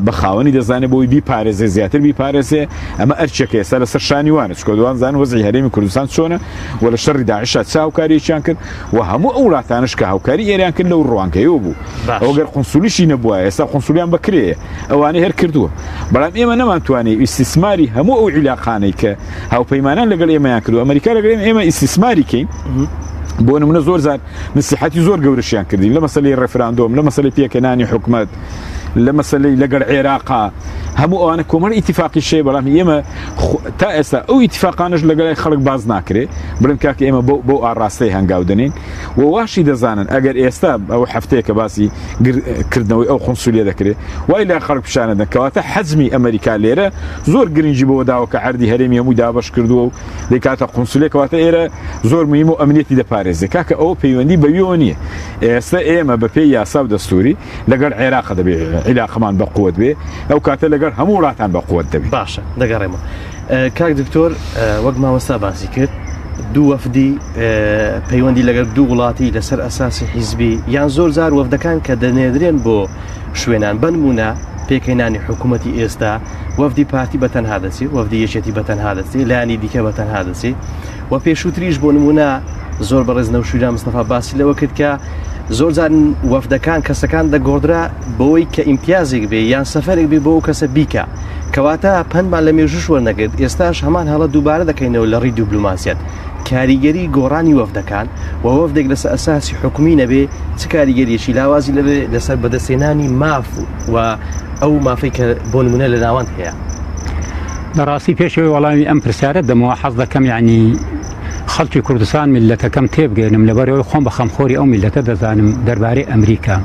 بە خاوەنی دەزانێت بۆی بیپارێزێ زیاتر بیپارێزێ ئەمە ئەرچێکە ئێستا لەسەر شانی وانە چکۆ دوان زان وەزعی هەرێمی کوردستان چۆنە و لە شەڕی داعشا چ هاوکاریەکیان کرد و هەموو ئەو وڵاتانش کە هاوکاری ئێران کرد لەو ڕوانگەیەوە بوو ئەو گەر قونسولیشی نەبووە ئێستا قونسولیان بەکرێ ئەوانەی هەر کردووە بەڵام ئێمە نەمانتوانی ئیستیسماری هەموو ئەو عیلاقانەی کە هاوپەیمانان لەگەڵ ئێمەیان کردو ئەمریکا لەگەڵ ئێمە ئیستیسماری کەین بۆ نمونە زۆر زار نسیحەتی زۆر گەورەشیان کردین لە مەسەلەی ڕێفراندۆم لە مەسەلەی پێکهێنانی حکومەت لە مەسەلەی لەگەڵ عێراقا هەموو ئەوانە کۆمەڵ ئیتیفاقی شەیە بەڵام ئێمە تا ئێستا ئەو ئیتیفاقانش لەگەڵی خەڵک باز ناکرێ بڵێن کاکە ئێمە بۆ بۆ ئاڕاستەی هەنگاو دەنین و واشی دەزانن ئەگەر ئێستا ئەو هەفتەیە کە باسی کردنەوەی ئەو قونسولیە دەکرێت وای لە خەڵک پیشانەدەن کەواتە حەجمی ئەمریکا لێرە زۆر گرنگی بەوە داوە کە عەردی هەرێمی هەمووی دابەش کردووە و دەیکاتە قونسولێک کەواتە ئێرە زۆر مهمە و ئەمنیەتی دەپارێزێ کاکە ئەوە پەیوەندی بەویەوە نییە ئێستا ئێمە بەپێی یاسا و دەستوری لەگەڵ عێراق دەبێ عیلاقەمان بە قوت بێ ئەو کاتە لەگەڵ هەموو وڵاتان بە قوت دەبێ باشە دەگەڕێمەوە کاک دکتۆر وەک مامۆستا باسی کرد دوو وەفدی پەیوەندی لەگەڵ دوو وڵاتی لەسەر ئەساسی حیزبی یان زۆر جار وەفدەکان کە دەنێدرێن بۆ شوێنان بەنمونە پێکهێنانی حکوومەتی ئێستا وەفدی پارتی بە تەنها دەچێت وەفدی یەکێتی بە تەنها دەچێت لایەنی دیکە بە تەنها دەچێت و پێشووتریش بۆ نمونە زۆر بەڕێز نەوشیروان مستەفا باسی لەوە کرد کە زۆر جار وەفدەکان کەسەکان دەگۆڕدرا بەوەی کە ئیمتیازێک بێ یان سەفەرێک بێ بۆ ئەو کەسە بیکە کەواتە پەندمان لە مێژوش وەرنەگرت ئێستاش هەمان هەڵە دووبارە دەکەینەوە لە ڕی دیبلۆماسیەت کاریگەری گۆڕانی وەفدەکان و وەفدێک لەسەر ئەساسی حکومی نەبێ چ کاریگەریەکی لاوازی لەبێ لەسەر بەدەستهێنانی ماف و ئەو مافەی کە بۆ نمونە لە ناوەند هەیە؟ بەڕاستی پێشەوەی وەڵامی ئەم پرسیارە دەمەوە حەز دەکەم یعنی خەڵکی کوردستان میللەتەکەم تێبگەێنم لەبەرەوەی خۆم بە خەمخۆری ئەو میللەتە دەزانم دەربارەی ئەمریکا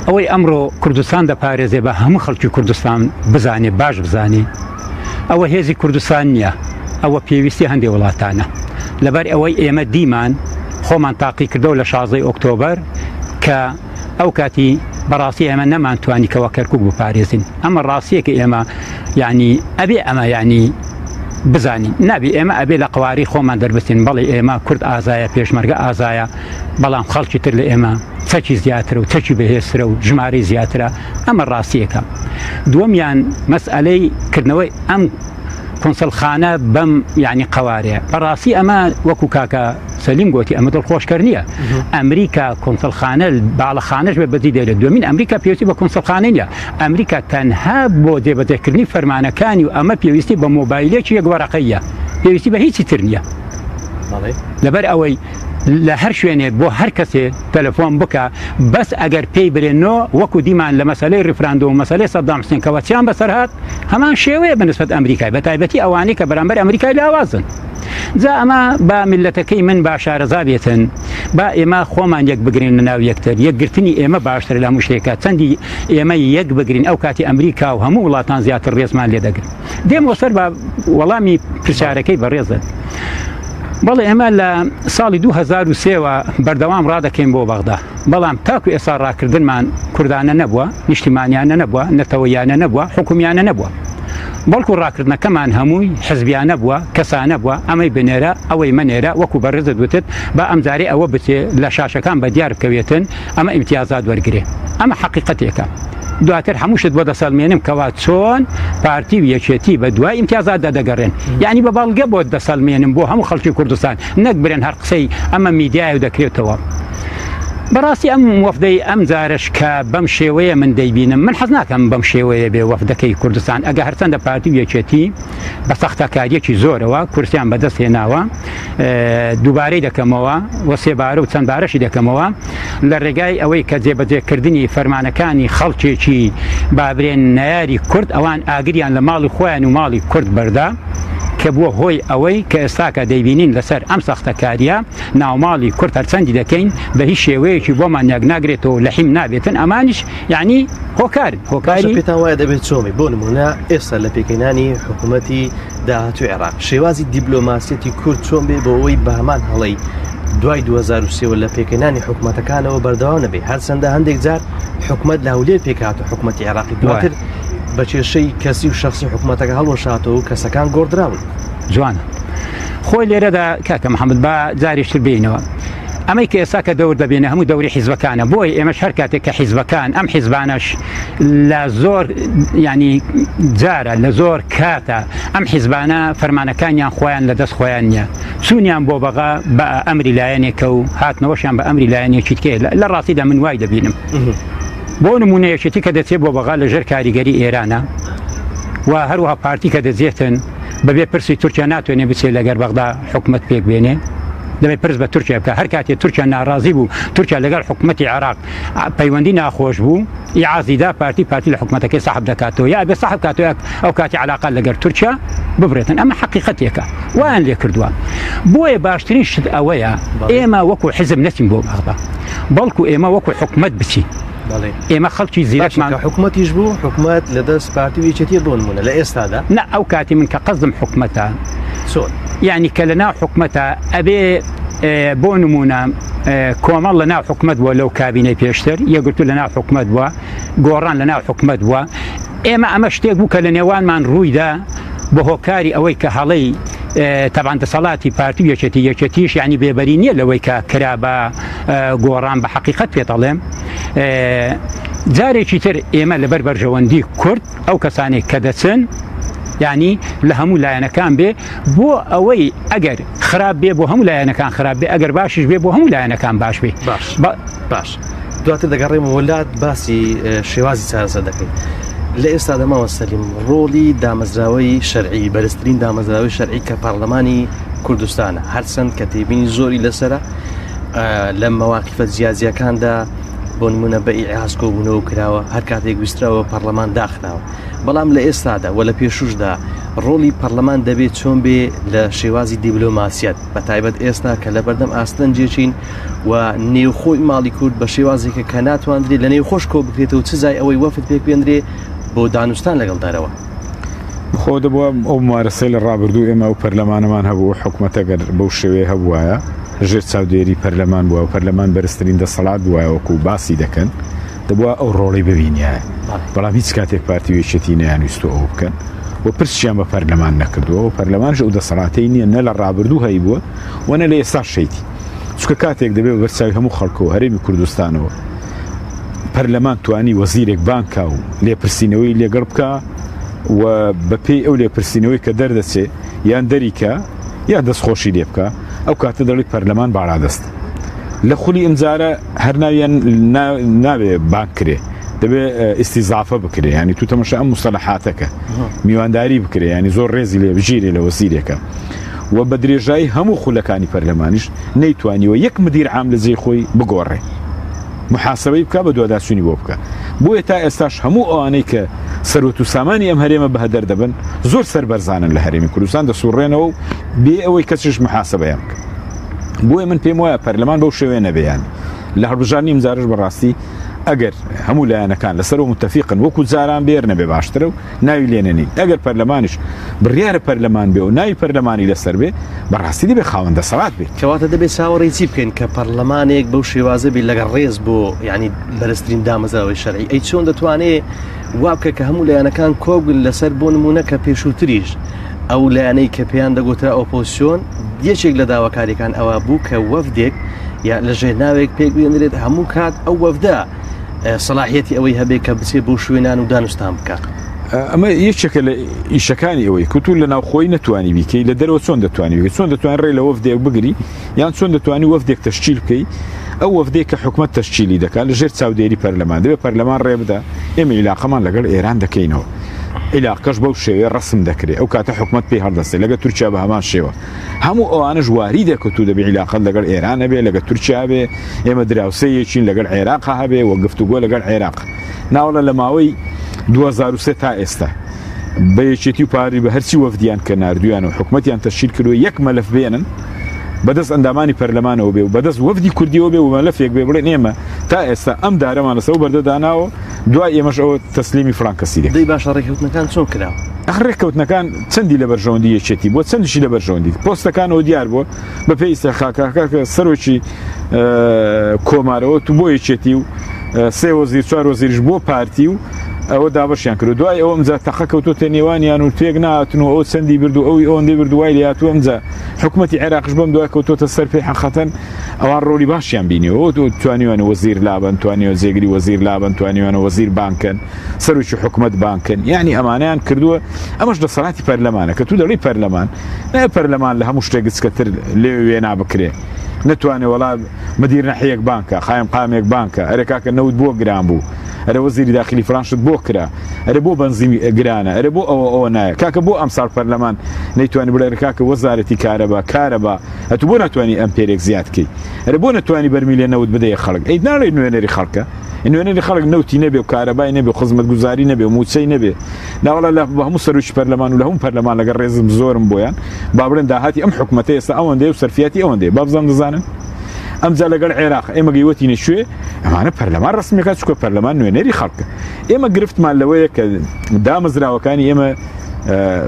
ئەوەی ئەمڕۆ کوردستان دەپارێزێ بە هەموو خەڵکی کوردستان بزانێ باش بزانێ ئەوە هێزی کوردستان نییە ئەوە پێویستی هەندێ وڵاتانە لەبەر ئەوەی ئێمە دیمان خۆمان تاقیکردەوە لە شازدەی ئۆکتۆبەر کە ئەو کاتی بەڕاستی ئێمە نەمانتوانی کەوا کەرکک بپارێزین ئەمە ڕاستیەکە ئێمە یعنی ئەبێ ئەمە یعنی بزانین نابی ئێمە ئەبێ لە قواری خۆمان دەربستین بەڵێ ئێمە کورد ئازایە پێشمەرگە ئازایە بەڵام خەڵکی تر لە ئێمە چەکی زیاترە و چەکی بەهێزترە و ژمارەی زیاترە ئەمە ڕاستیەکە دووەمیان مەسئلەی کردنەوەی ئەم کونسڵخانە بەم یعنی قەوارەیە. بەڕاستی ئەمە وەکو کاکە سەلیم گۆتی ئەمە دڵخۆشکەر نییە. ئەمریکا کونسڵخانە باڵەخانەش بێ بەجی دێرێت. دومین ئەمریکا پێویستی بە کونسڵخانە نییە. ئەمریکا تەنها بۆ جێبەجێکردنی فەرمانەکانی و ئەمە پێویستی بە مۆبایلێکی یەک وەرەقەیە، پێویستی بە هیچی تر نییە. لەبەر ئەوەی لە هەر شوێنێک بۆ هەر کەسێ تەلەفۆن بکە بەس ئەگەر پێی برێ نۆ وەکو دیمان لە مەسەلەی ڕیفراندۆم و مەسەلەی سەدام حسێن کەوە چیان بەسەر هات هەمان شێوەیە بە نسبەت ئەمریکای بە تایبەتی ئەوانەی کە بەرامبەر ئەمریکای لاوازن جا ئەمە با میللەتەکەی من با شارەزا بێتن با ئێمە خۆمان یەک بگرین لە ناو یەکتر یەکگرتنی ئێمە باشتر لە هەموو شتێکە چەندی ئێمە یەک بگرین ئەو کاتی ئەمریکا و هەموو وڵاتان زیاتر ڕێزمان لێ دەگرن دێمەوە سەر بە وەڵامی پرسیارەکەی بەڕێزت. بەڵێ ئێمە لە ساڵی 2003وە بەردەوام ڕادەکەین بۆ بەغدا بەڵام تاکو ئێستا ڕاکردنمان کوردانە نەبووە نیشتیمانیانە نەبووە نەتەوەیانە نەبووە حکومیانە نەبووە بەڵکو ڕاکردنەکەمان هەمووی حزبیانە بووە کەسانە بووە ئەمەی بنێرە ئەوەی مەنێرە وەکو بەڕێزت وتت با ئەمجارەی ئەوە بچێ لە شاشەکان بە دیار بکەوێتن ئەمە ئیمتیازات وەرگرێ ئەمە حەقیقەتێکە دواتر هەموو شت بۆ دەسەلمێنم کەوا چۆن پارتی و یەکێتی بە دوای ئیمتیازاتدا دەگەڕێن یعنی بە بەڵگە بۆت دەسەلمێنم بۆ هەموو خەڵکی کوردستان نەک برێن هەر قسەی ئەمە میدیایە و دەکرێتەوە. بەڕاستی ئەم وەفدەی ئەم جارەش کە بەم شێوەیە من دەیبینم من حەز ناکەم بەم شێوەیە بێ وەفدەکەی کوردستان ئەگە هەرچەندە پارتی و یەکێتی بە سەختەکاریەکی زۆرەوە کورسیان بەدەست هێناوە دووبارەی دەکەمەوە و سێبارە و چەند بارەشی دەکەمەوە لە ڕێگای ئەوەی کە جێبەجێکردنی فەرمانەکانی خەڵکێکی بابرێن نەیاری کورد ئەوان ئاگریان لە ماڵی خۆیان و ماڵی کورد بەردا کە بووە هۆی ئەوەی کە ئێستاکە دەیبینین لەسەر ئەم سەختەکاریە ناوماڵی کورد هەرچەندی دەکەین بە هیچ شێوەیەکی بۆمان یەک ناگرێتەوە لە حیم نابێتن ئەمانیش یعنی هۆکار هۆکاری پێتان وایە دەبێت چۆمی بۆ نمونە ئێستا لە پێکهێنانی حکوومەتی داهاتوی عێراق شێوازی دیبلۆماسیەتی کورد چۆن بێ بۆ ئەوەی بە هەمان هەڵەی دوای 2023 لە پێکهێنانی حکوومەتەکانەوە بەردەوام نەبێ هەرچەندە هەندێک جار حکومت لە هەولێر پێکهات و حکومەتی عێراقی دواتر بە کێشەی کەسی و شخصی حکومەتەکە هەڵوەشاتەوە و کەسەکان گۆڕدراون. جوانە خۆی لێرەدا کاکە محەممەد با جارێکتر بینەوە ئەمەی کە ئێستا کە دەور دەبینە هەموو دەوری حیزبەکانە بۆیە ئێمەش هەر کاتێک کە حیزبەکان ئەم حیزبانەش لە زۆر ینی جارە لە زۆر کاتە ئەم حیزبانە فەرمانەکانیان خۆیان لە دەست خۆیان نییە چوونیان بۆ بەغا بە ئەمری لایەنێکە و هاتنەوەشیان بە ئەمری لایەنێکی تکێ لە ڕاستیدا من وای دەبینم بۆ نمونە یەکێتی کە دەچێت بۆ بەغا لەژێر کاریگەری ئێرانە و هەروەها پارتی کە دەجێتن بەبێ پرسی تورکیا ناتوانێت بچێت لەگەر بەغدا حکومەت پێک بێنێ دەبێت پرس بە تورکیا بکە هەر کاتێ تورکیا ناڕازی بوو تورکیا لەگەڵ حکومەتی عێراق پەیوەندی ناخۆش بوو ئیعازی دا پارتی پارتی لە حکومەتەکەی سەحب دەکاتەوە یا ئەبێ سەحب کاتەوە ئەو کاتی علاقە لەگەر تورکیا ببرێتن ئەمە حەقیقەتێکە وایان لێ کردووە بۆیە باشترین شت ئەوەیە ئێمە وەکو حزب نەچین بۆ بەغدا بەڵکو ئێمە وەکو حکومەت بچین ئێمە خەڵکی زیرەکمان حکومەتیش بوو حکومەت لە دەست پارتی و یەکێتی بۆ نمونە لە ئێستادا نا ئەو کاتی من کە قەزم حکومەتە چۆن یعنی کە لە ناو حکومەتە ئەبێ بۆ نمونە کۆمەڵ لە ناو حکومەت بووە لەو کابینەی پێشتر یەکگرتوو لە ناو حکومەت بووە گۆڕان لە ناو حکومەت بووە ئێمە ئەمە شتێک بوو کە لە نێوانمان ڕوویدا بە هۆکاری ئەوەی کە هەڵەی تەبان دەسەڵاتی پارتی و یەکێتی یەکێتیش یعنی بێبەری نییە لەوەی کە کرا بە گۆڕان بە حەقیقەت پێت ئەڵێم جارێکی تر ئێمە لەبەر بەرژەوەندی کورد ئەو کەسانێک کە دەچن ینی لە هەموو لایەنەکان بێ بۆ ئەوەی ئەگەر خراپ بێ بۆ هەموو لایەنەکان خراپ بێ ئەگەر باشیش بێ بۆ هەموو لایەنەکان باش بێ باش باش دواتر دەگەڕێمەوە لات باسی شێوازی چارەسەر دەکەین لە ئێستا دەماوە سەلیم ڕۆڵی دامەزراوەی شەرعی بەرزترین دامەزراوەی شەرعی کە پەرلەمانی کوردستانە هەرچەند کە تێبینی زۆری لەسرە لە مەواقیفە جیاجیاکاندا بۆ نمونە بە ئیعاز کۆبوونەوە کراوە هەر کاتێک ویستراوە پەرلەمان داخراوە بەڵام لە ئێستادا و لە پێشوشدا ڕۆڵی پەرلەمان دەبێت چۆن بێ لە شێوازی دیبلۆماسیەت بە تایبەت ئێستا کە لە بەردەم ئاستەنجێکین و نێوخۆی ماڵی کورد بە شێوازێکە کە ناتواندرێت لە نێوخۆش کۆ بکرێتەوە چ جای ئەوەی وەفد پێک بێندرێ بۆ دانوستان لەگەڵ دەرەوە. خۆ دەبووە ئەو ممارەسەی لە ڕابردوو ئێمە ئەو پەرلەمانەمان هەبوو ئەو حکومەتە گەر بەو شێوەیە هەبووایە ژێر چاودێری پەرلەمان بووە و پەرلەمان بەرزترین دەسەڵات بووایە وەکو باسی دەکەن دەبووە ئەو ڕۆڵی ببینیایە بەڵام هیچ کاتێک پارتی و یەکێتی نەیانویستووە ئەوە بکەن و پرسیان بە پەرلەمان نەکردووە و پەرلەمانش ئەو دەسەڵاتەی نییە نە لە ڕابردوو هەیبووە و نە لە ئێستاش هەیتی چونکە کاتێک دەبێت بە بەرچاوی هەموو خەڵکەوە هەرێمی کوردستانەوە پەرلەمان توانی وەزیرێک بانگ کا و لێپرسینەوەی لێگەڵ بکا. و بەپێی ئەو لێپرسینەوەی کە دەردەچێ یان دەریکا یان دەستخۆشی لێ بکا ئەو کاتە دەڵی پەرلەمان باڵادەست لە خولی ئەمجارە هەر ناویان ناوێ بانگ کرێ دەبێ ئیستیزافە بکرێ ینی تو تەمەشا ئەم مستەلەحاتەکە میوانداری بکرێ ینی زۆر ڕێزی لێ بگیرێ لە وەزیرێکە و بە درێژایی هەموو خولەکانی پەرلەمانیش نەیتوانیوە یەک مدیر عام لە جێی خۆی بگۆڕێ محاسبەی بکا بە دواداچوونی بۆ بکا بۆیە تا ئێستاش هەموو ئەوانەی کە سەروەت و سامانی ئەم هەرێمە بەهەدەر دەبن زۆر سەربەرزانن لە هەرێمی کوردستان دەسوڕێنەوە و بێ ئەوەی کەسیش محاسبەیان بکە بۆیە من پێم وایە پەرلەمان بەو شێوەیە نەبێ یان لە هەڵبژاردنی ئەمجارەش بەڕاستی ئەگەر هەموو لایەنەکان لەسەرەوە متەفیقن وەکو جاران بێر نەبێ باشترە و ناوی لێ نەنین ئەگەر پەرلەمانیش بڕیارە پەرلەمان بێ و ناوی پەرلەمانی لەسەر بێ بەڕاستی دەبێ خاوەن دەسەڵات بێ. کەواتە دەبێ چاوەڕێی چی بکەین کە پەرلەمانێک بەو شێوازە بێ لەگەڵ ڕێز بۆ یعنی بەرزترین دامەزراوەی شەرعی ئەی چۆن دەتوانێ وا بکە کە هەموو لایەنەکان کۆبن لەسەر بۆ نمونە کە پێشووتریش ئەو لایەنەی کە پێیان دەگوترا ئۆپۆزیسیۆن یەکێک لە داواکاریەکان ئەوە بوو کە وەفدێک یا لە ژێر ناوێک پێک بێنرێت هەموو کات ئەو وەفدە سەلاحیەتی ئەوەی هەبێ کە بچێ بۆ شوێنان و دانوستان بکات. ئەمە یەکێکە لە ئیشەکانی ئەوەی کە تۆ لە ناوخۆی نەتوانی بیکەی لە دەرەوە چۆن دەتوانی بیکەی چۆن دەتوانانی ڕێ لە وەفدێک بگری یان چۆن دەتوانی وەفدێک تەشکیل بکەی ئەو وەفدێک کە حکومت تەشکیلی دەکات لە ژێر چاودێری پەرلەمان دەبێت پەرلەمان ڕێ بدا ئێمە عیلاقەمان لەگەڵ ئێران دەکەینەوە عیلاقەش بەو شێوەیە ڕسم دەکرێت ئەو کاتە حکومت پێی هەڵدەستێت لەگە تورکیا بە هەمان شێوە هەموو ئەوانش واریدە کە تو دەبێ عیلاقەت لەگەڵ ئێران هەبێ لەگە تورکیا بێ ئێمە دراوسێیەکین لەگەڵ عێراق هەبێ و گفتوگۆ لەگەڵ عێراق ناوەڵە لە ماوەی 2003 تا ئێستا بە یەکێتی و پاری بە هەرچی وەفدیان کە ناردویان و حکومەتیان تەشکیل کردووە یەک مەلەف بێنن بەدەست ئەندامانی پەرلەمانەوە بێ و بەدەست وەفدی کوردیەوە بێ و مەلەفێک بێ بڵێن ئێمە تا ئێستا ئەم دارەمان لەسەر بەردە داناوە دوای ئێمەش ئەوە تەسلیمی فڵان کەسی دەکەین. دەی باشە ڕێککەوتنەکان چۆن کراوە؟ ئەخ ڕێککەوتنەکان چەندی لە بەرژەوەندی یەکێتی بووە چەندیشی لە بەرژەوەندی پۆستەکانەوە دیار بووە بە پێی ئیستیحقاقەکە کە سەرۆکی کۆمارەوە تو بۆ یەکێتی و سێ وەزیر چوار وەزیریش بۆ پارتی و ئەوە دابەشیان کرد دوای ئەوە ئەمجا تەقە کەوتۆتە نێوانیان و تێک نهاتن و ئەو چەندی برد و ئەوی ئەوەندەی برد وای لێهاتوو ئەمجا حکوومەتی عێراقش بەم دوای کەوتۆتە سەر پێی حەقەتەن ئەوان ڕۆلی باشیان بینیوە توانیوانە وەزیر لابەن توانیوە جێگری وەزیر لابەن توانیوانە وەزیر بانکەن سەرۆکی حکومەت بانکەن یعنی ئەمانەیان کردووە ئەمەش دەسەڵاتی پەرلەمانە کە تو دەڵی پەرلەمان نە پەرلەمان لە هەموو شتێک گچکەتر لێ وێنا بکرێ نەتوانێ وەڵا مدیر نەحیەک بانکە قایم قامێک بانکە ئەرێ کاکە نەوت بۆ گران بوو ئەرێ وەزیری داخلی فلان شت بۆ کرا ئەرێ بۆ بەنزین گرانە ئەرێ بۆ ئەوە ئەوە نایە کاکە بۆ ئەمساڵ پەرلەمان نەیتوانی بڵێ کاکە وەزارەتی کارەبا کارەبا ئەتو بۆ ناتوانی ئەمپێرێک زیاد کەی ئەرێ بۆ نەتوانی بەرمیلێ نەوت بدەیە خەڵک ئەی ناڵێ نوێنەری خەڵکە نوێنەری خەڵک نەوتی نەبێ و کارەبای نەبێ و خزمەتگوزاری نەبێ و مووچەی نەبێ ناوەڵا لە هەموو سەرۆکی پەرلەمان و لە هەموو پەرلەمان لەگەڵ ڕێزم زۆرم بۆیان با بڵێن داهاتی ئەم حکومەتە ئێستا ئەوەندەیە و سەرفیاتی ئەوەندەیە با بزانم دەزانن ئەمجا لەگەڵ عێراق ئێمە گەیوەتینە کوێ ئەمانە پەرلەمان ڕسمیەکە چکە پەرلەمان نوێنەری خەڵکە ئێمە گرفتمان لەوەیە کە دامەزراوەکانی ئێمە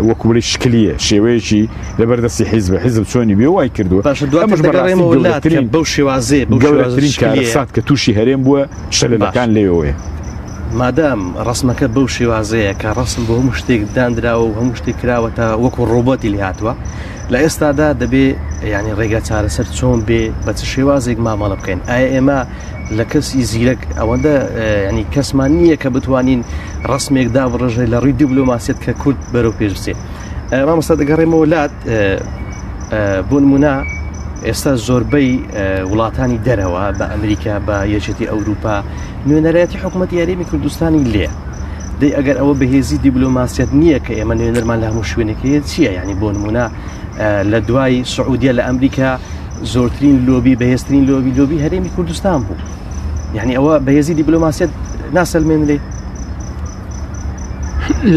وەکو بڵێ شکلیە شێوەیەکی لەبەر دەستی حیزبە حیزب چۆنی بێ وای کردووە باشە دواتر دەگەڕێمەوە لات کە بەو شێوازەیە بەو شێوازە گەورەترین شکلیەیە. کارەسات کە تووشی هەرێم بووە شەلەلەکان باش. لێوەیە. مادام ڕەسمەکە بەو شێوازەیە کە ڕەسم بۆ هەموو شتێک دانراوە و هەموو شتێک کراوەتە وەکو ڕۆبۆتی لێ هاتووە لە ئێستادا دەبێ یعنی ڕێگا چارەسەر چۆن بێ بە چ شێوازێک مامەڵە بکەین ئایا ئێمە لە کەسی زیرەک ئەوەندە ینی کەسمان نییە کە بتوانین ڕسمێک دابڕژێ لە ڕووی دیبلۆماسیەت کە کورد بەرەو پێش بچێت مامۆستا دەگەڕێمەوە لات بۆ نمونە ئێستا زۆربەی وڵاتانی دەرەوە بە ئەمریکا بە یەکێتی ئەوروپا نوێنەرایەتی حکوومەت یاریمی کوردستانی لێ دەی ئەگەر ئەوە بەهێزی دیبلۆماسیەت نییە کە ئێمە نوێنەرمان لە هەموو شوێنێکی چییە ینی بۆ نمونە لە دوای سعودیە لە ئەمریکا زۆرترین لۆبی بەهێزترین لۆبی لۆبی هەرێمی کوردستان بوو یعنی ئەوە بەهێزی دیبلۆماسیەت ناسەلمێنرێ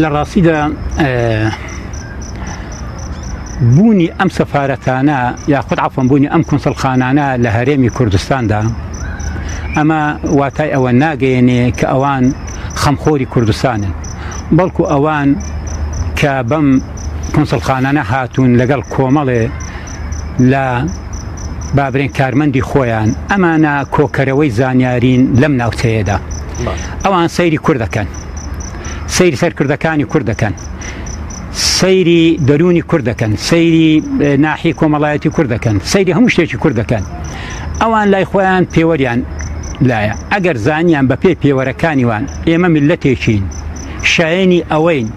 لە ڕاستیدا بوونی ئەم سەفارەتانە یاخود عفوەن بوونی ئەم کونسڵخانانە لە هەرێمی کوردستاندا ئەمە واتای ئەوە ناگەیەنێ کە ئەوان خەمخۆری کوردستانن بەڵکو ئەوان کە بەم کونسڵخانانە هاتوون لەگەڵ کۆمەڵێ لە بابرێن کارمەندی خۆیان ئەمانە کۆکەرەوەی زانیارین لەم ناوچەیەدا ئەوان سەیری کورد دەکەن سەیری سەرکردەکانی کورد دەکەن سەیری دەروونی کورد دەکەن سەیری ناحی کۆمەڵایەتی کورد دەکەن سەیری هەموو شتێکی کورد دەکەن ئەوان لای خۆیان پێوەریان لایە ئەگەر زانیان بە پێی پێوەرەکانی وان ئێمە میللەتێکین شایەنی ئەوەین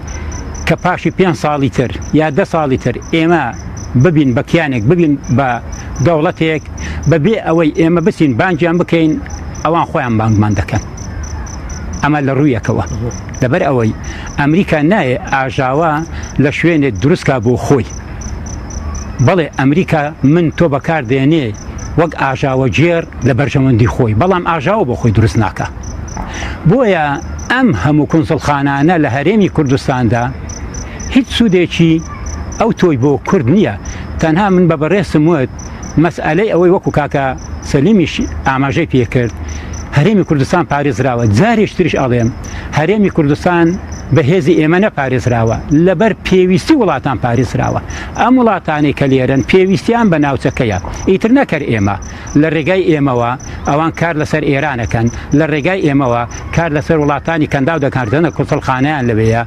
کە پاشی پێ ساڵی تر یا 10 ساڵی تر ئێمە ببین بە کیانێک، ببین بە دەوڵەتێک، بەبێ ئەوەی ئێمە بچین بانگیان بکەین، ئەوان خۆیان بانگمان دەکەن. ئەمە لە ڕوویەکەوە، لەبەر ئەوەی ئەمریکا نایێ ئاژاوە لە شوێنێک دروستکا بۆ خۆی. بەڵێ ئەمریکا من تۆ بەکار دێنێ وەک ئاژاوەگێڕ لە بەرژەوەندی خۆی، بەڵام ئاژاوە بۆ خۆی دروست ناکا. بۆیە ئەم هەموو کونسوڵخانانە لە هەرێمی کوردستاندا هیچ سوودێکی ئەو تۆی بۆ کورد نییە. تەنها من بە بەڕێزتم وت مەسئەلەی ئەوەی وەکو کاکە سەلیمیش ئاماژەی پێکرد هەرێمی کوردستان پارێزراوە، جارێکی تریش ئەڵێم هەرێمی کوردستان بە هێزی ئێمە نەپارێزراوە، لەبەر پێویستی وڵاتان پارێزراوە. ئەم وڵاتانەی کە لێرەن پێویستیان بە ناوچەکەیە، ئیتر نەکەر ئێمە لە ڕێگای ئێمەوە ئەوان کار لەسەر ئێران ئەکەن، لە ڕێگای ئێمەوە کار لەسەر وڵاتانی کەنداو دەکەن، هەرچەندە کونسوڵخانەیان لەوێیە،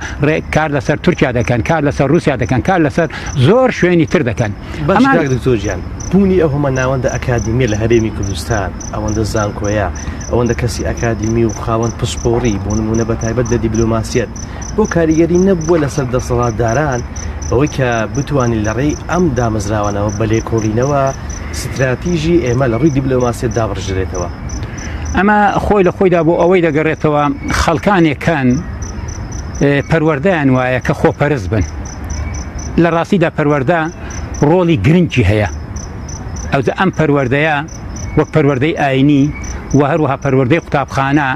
کار لەسەر تورکیا دەکەن، کار لەسەر ڕووسیا دەکەن، کار لەسەر زۆر شوێنی تر دەکەن. باشە کاک دکتۆر گیان، بوونی ئەو هەمە ناوەندە ئەکادیمیە لە هەرێمی کوردستان، ئەوەندە زانکۆیە، ئەوەندە کەسی ئەکادیمی و خاوەن پسپۆڕی، بۆ نموونە بە تایبەت لە دیبلۆماسیەت، بۆ کاریگەری نەبووە لەسەر دەسەڵاتداران بەوەی کە بتوانین لە ڕێی ئەم دامەزراوانەوە بە لێکۆڵینەوە ستراتیژی ئێمە لە ڕووی دیبلۆماسیەت دابڕژرێتەوە؟ ئەمە خۆی لە خۆیدا بۆ ئەوەی دەگەڕێتەوە خەڵکانێکان پەروەردەیان وایە کە خۆپەرست بن. لە ڕاستیدا پەروەردە ڕۆڵی گرنگی هەیە. ئەوجا ئەم پەروەردەیە وەک پەروەردەی ئاینی و هەروەها پەروەردەی قوتابخانە،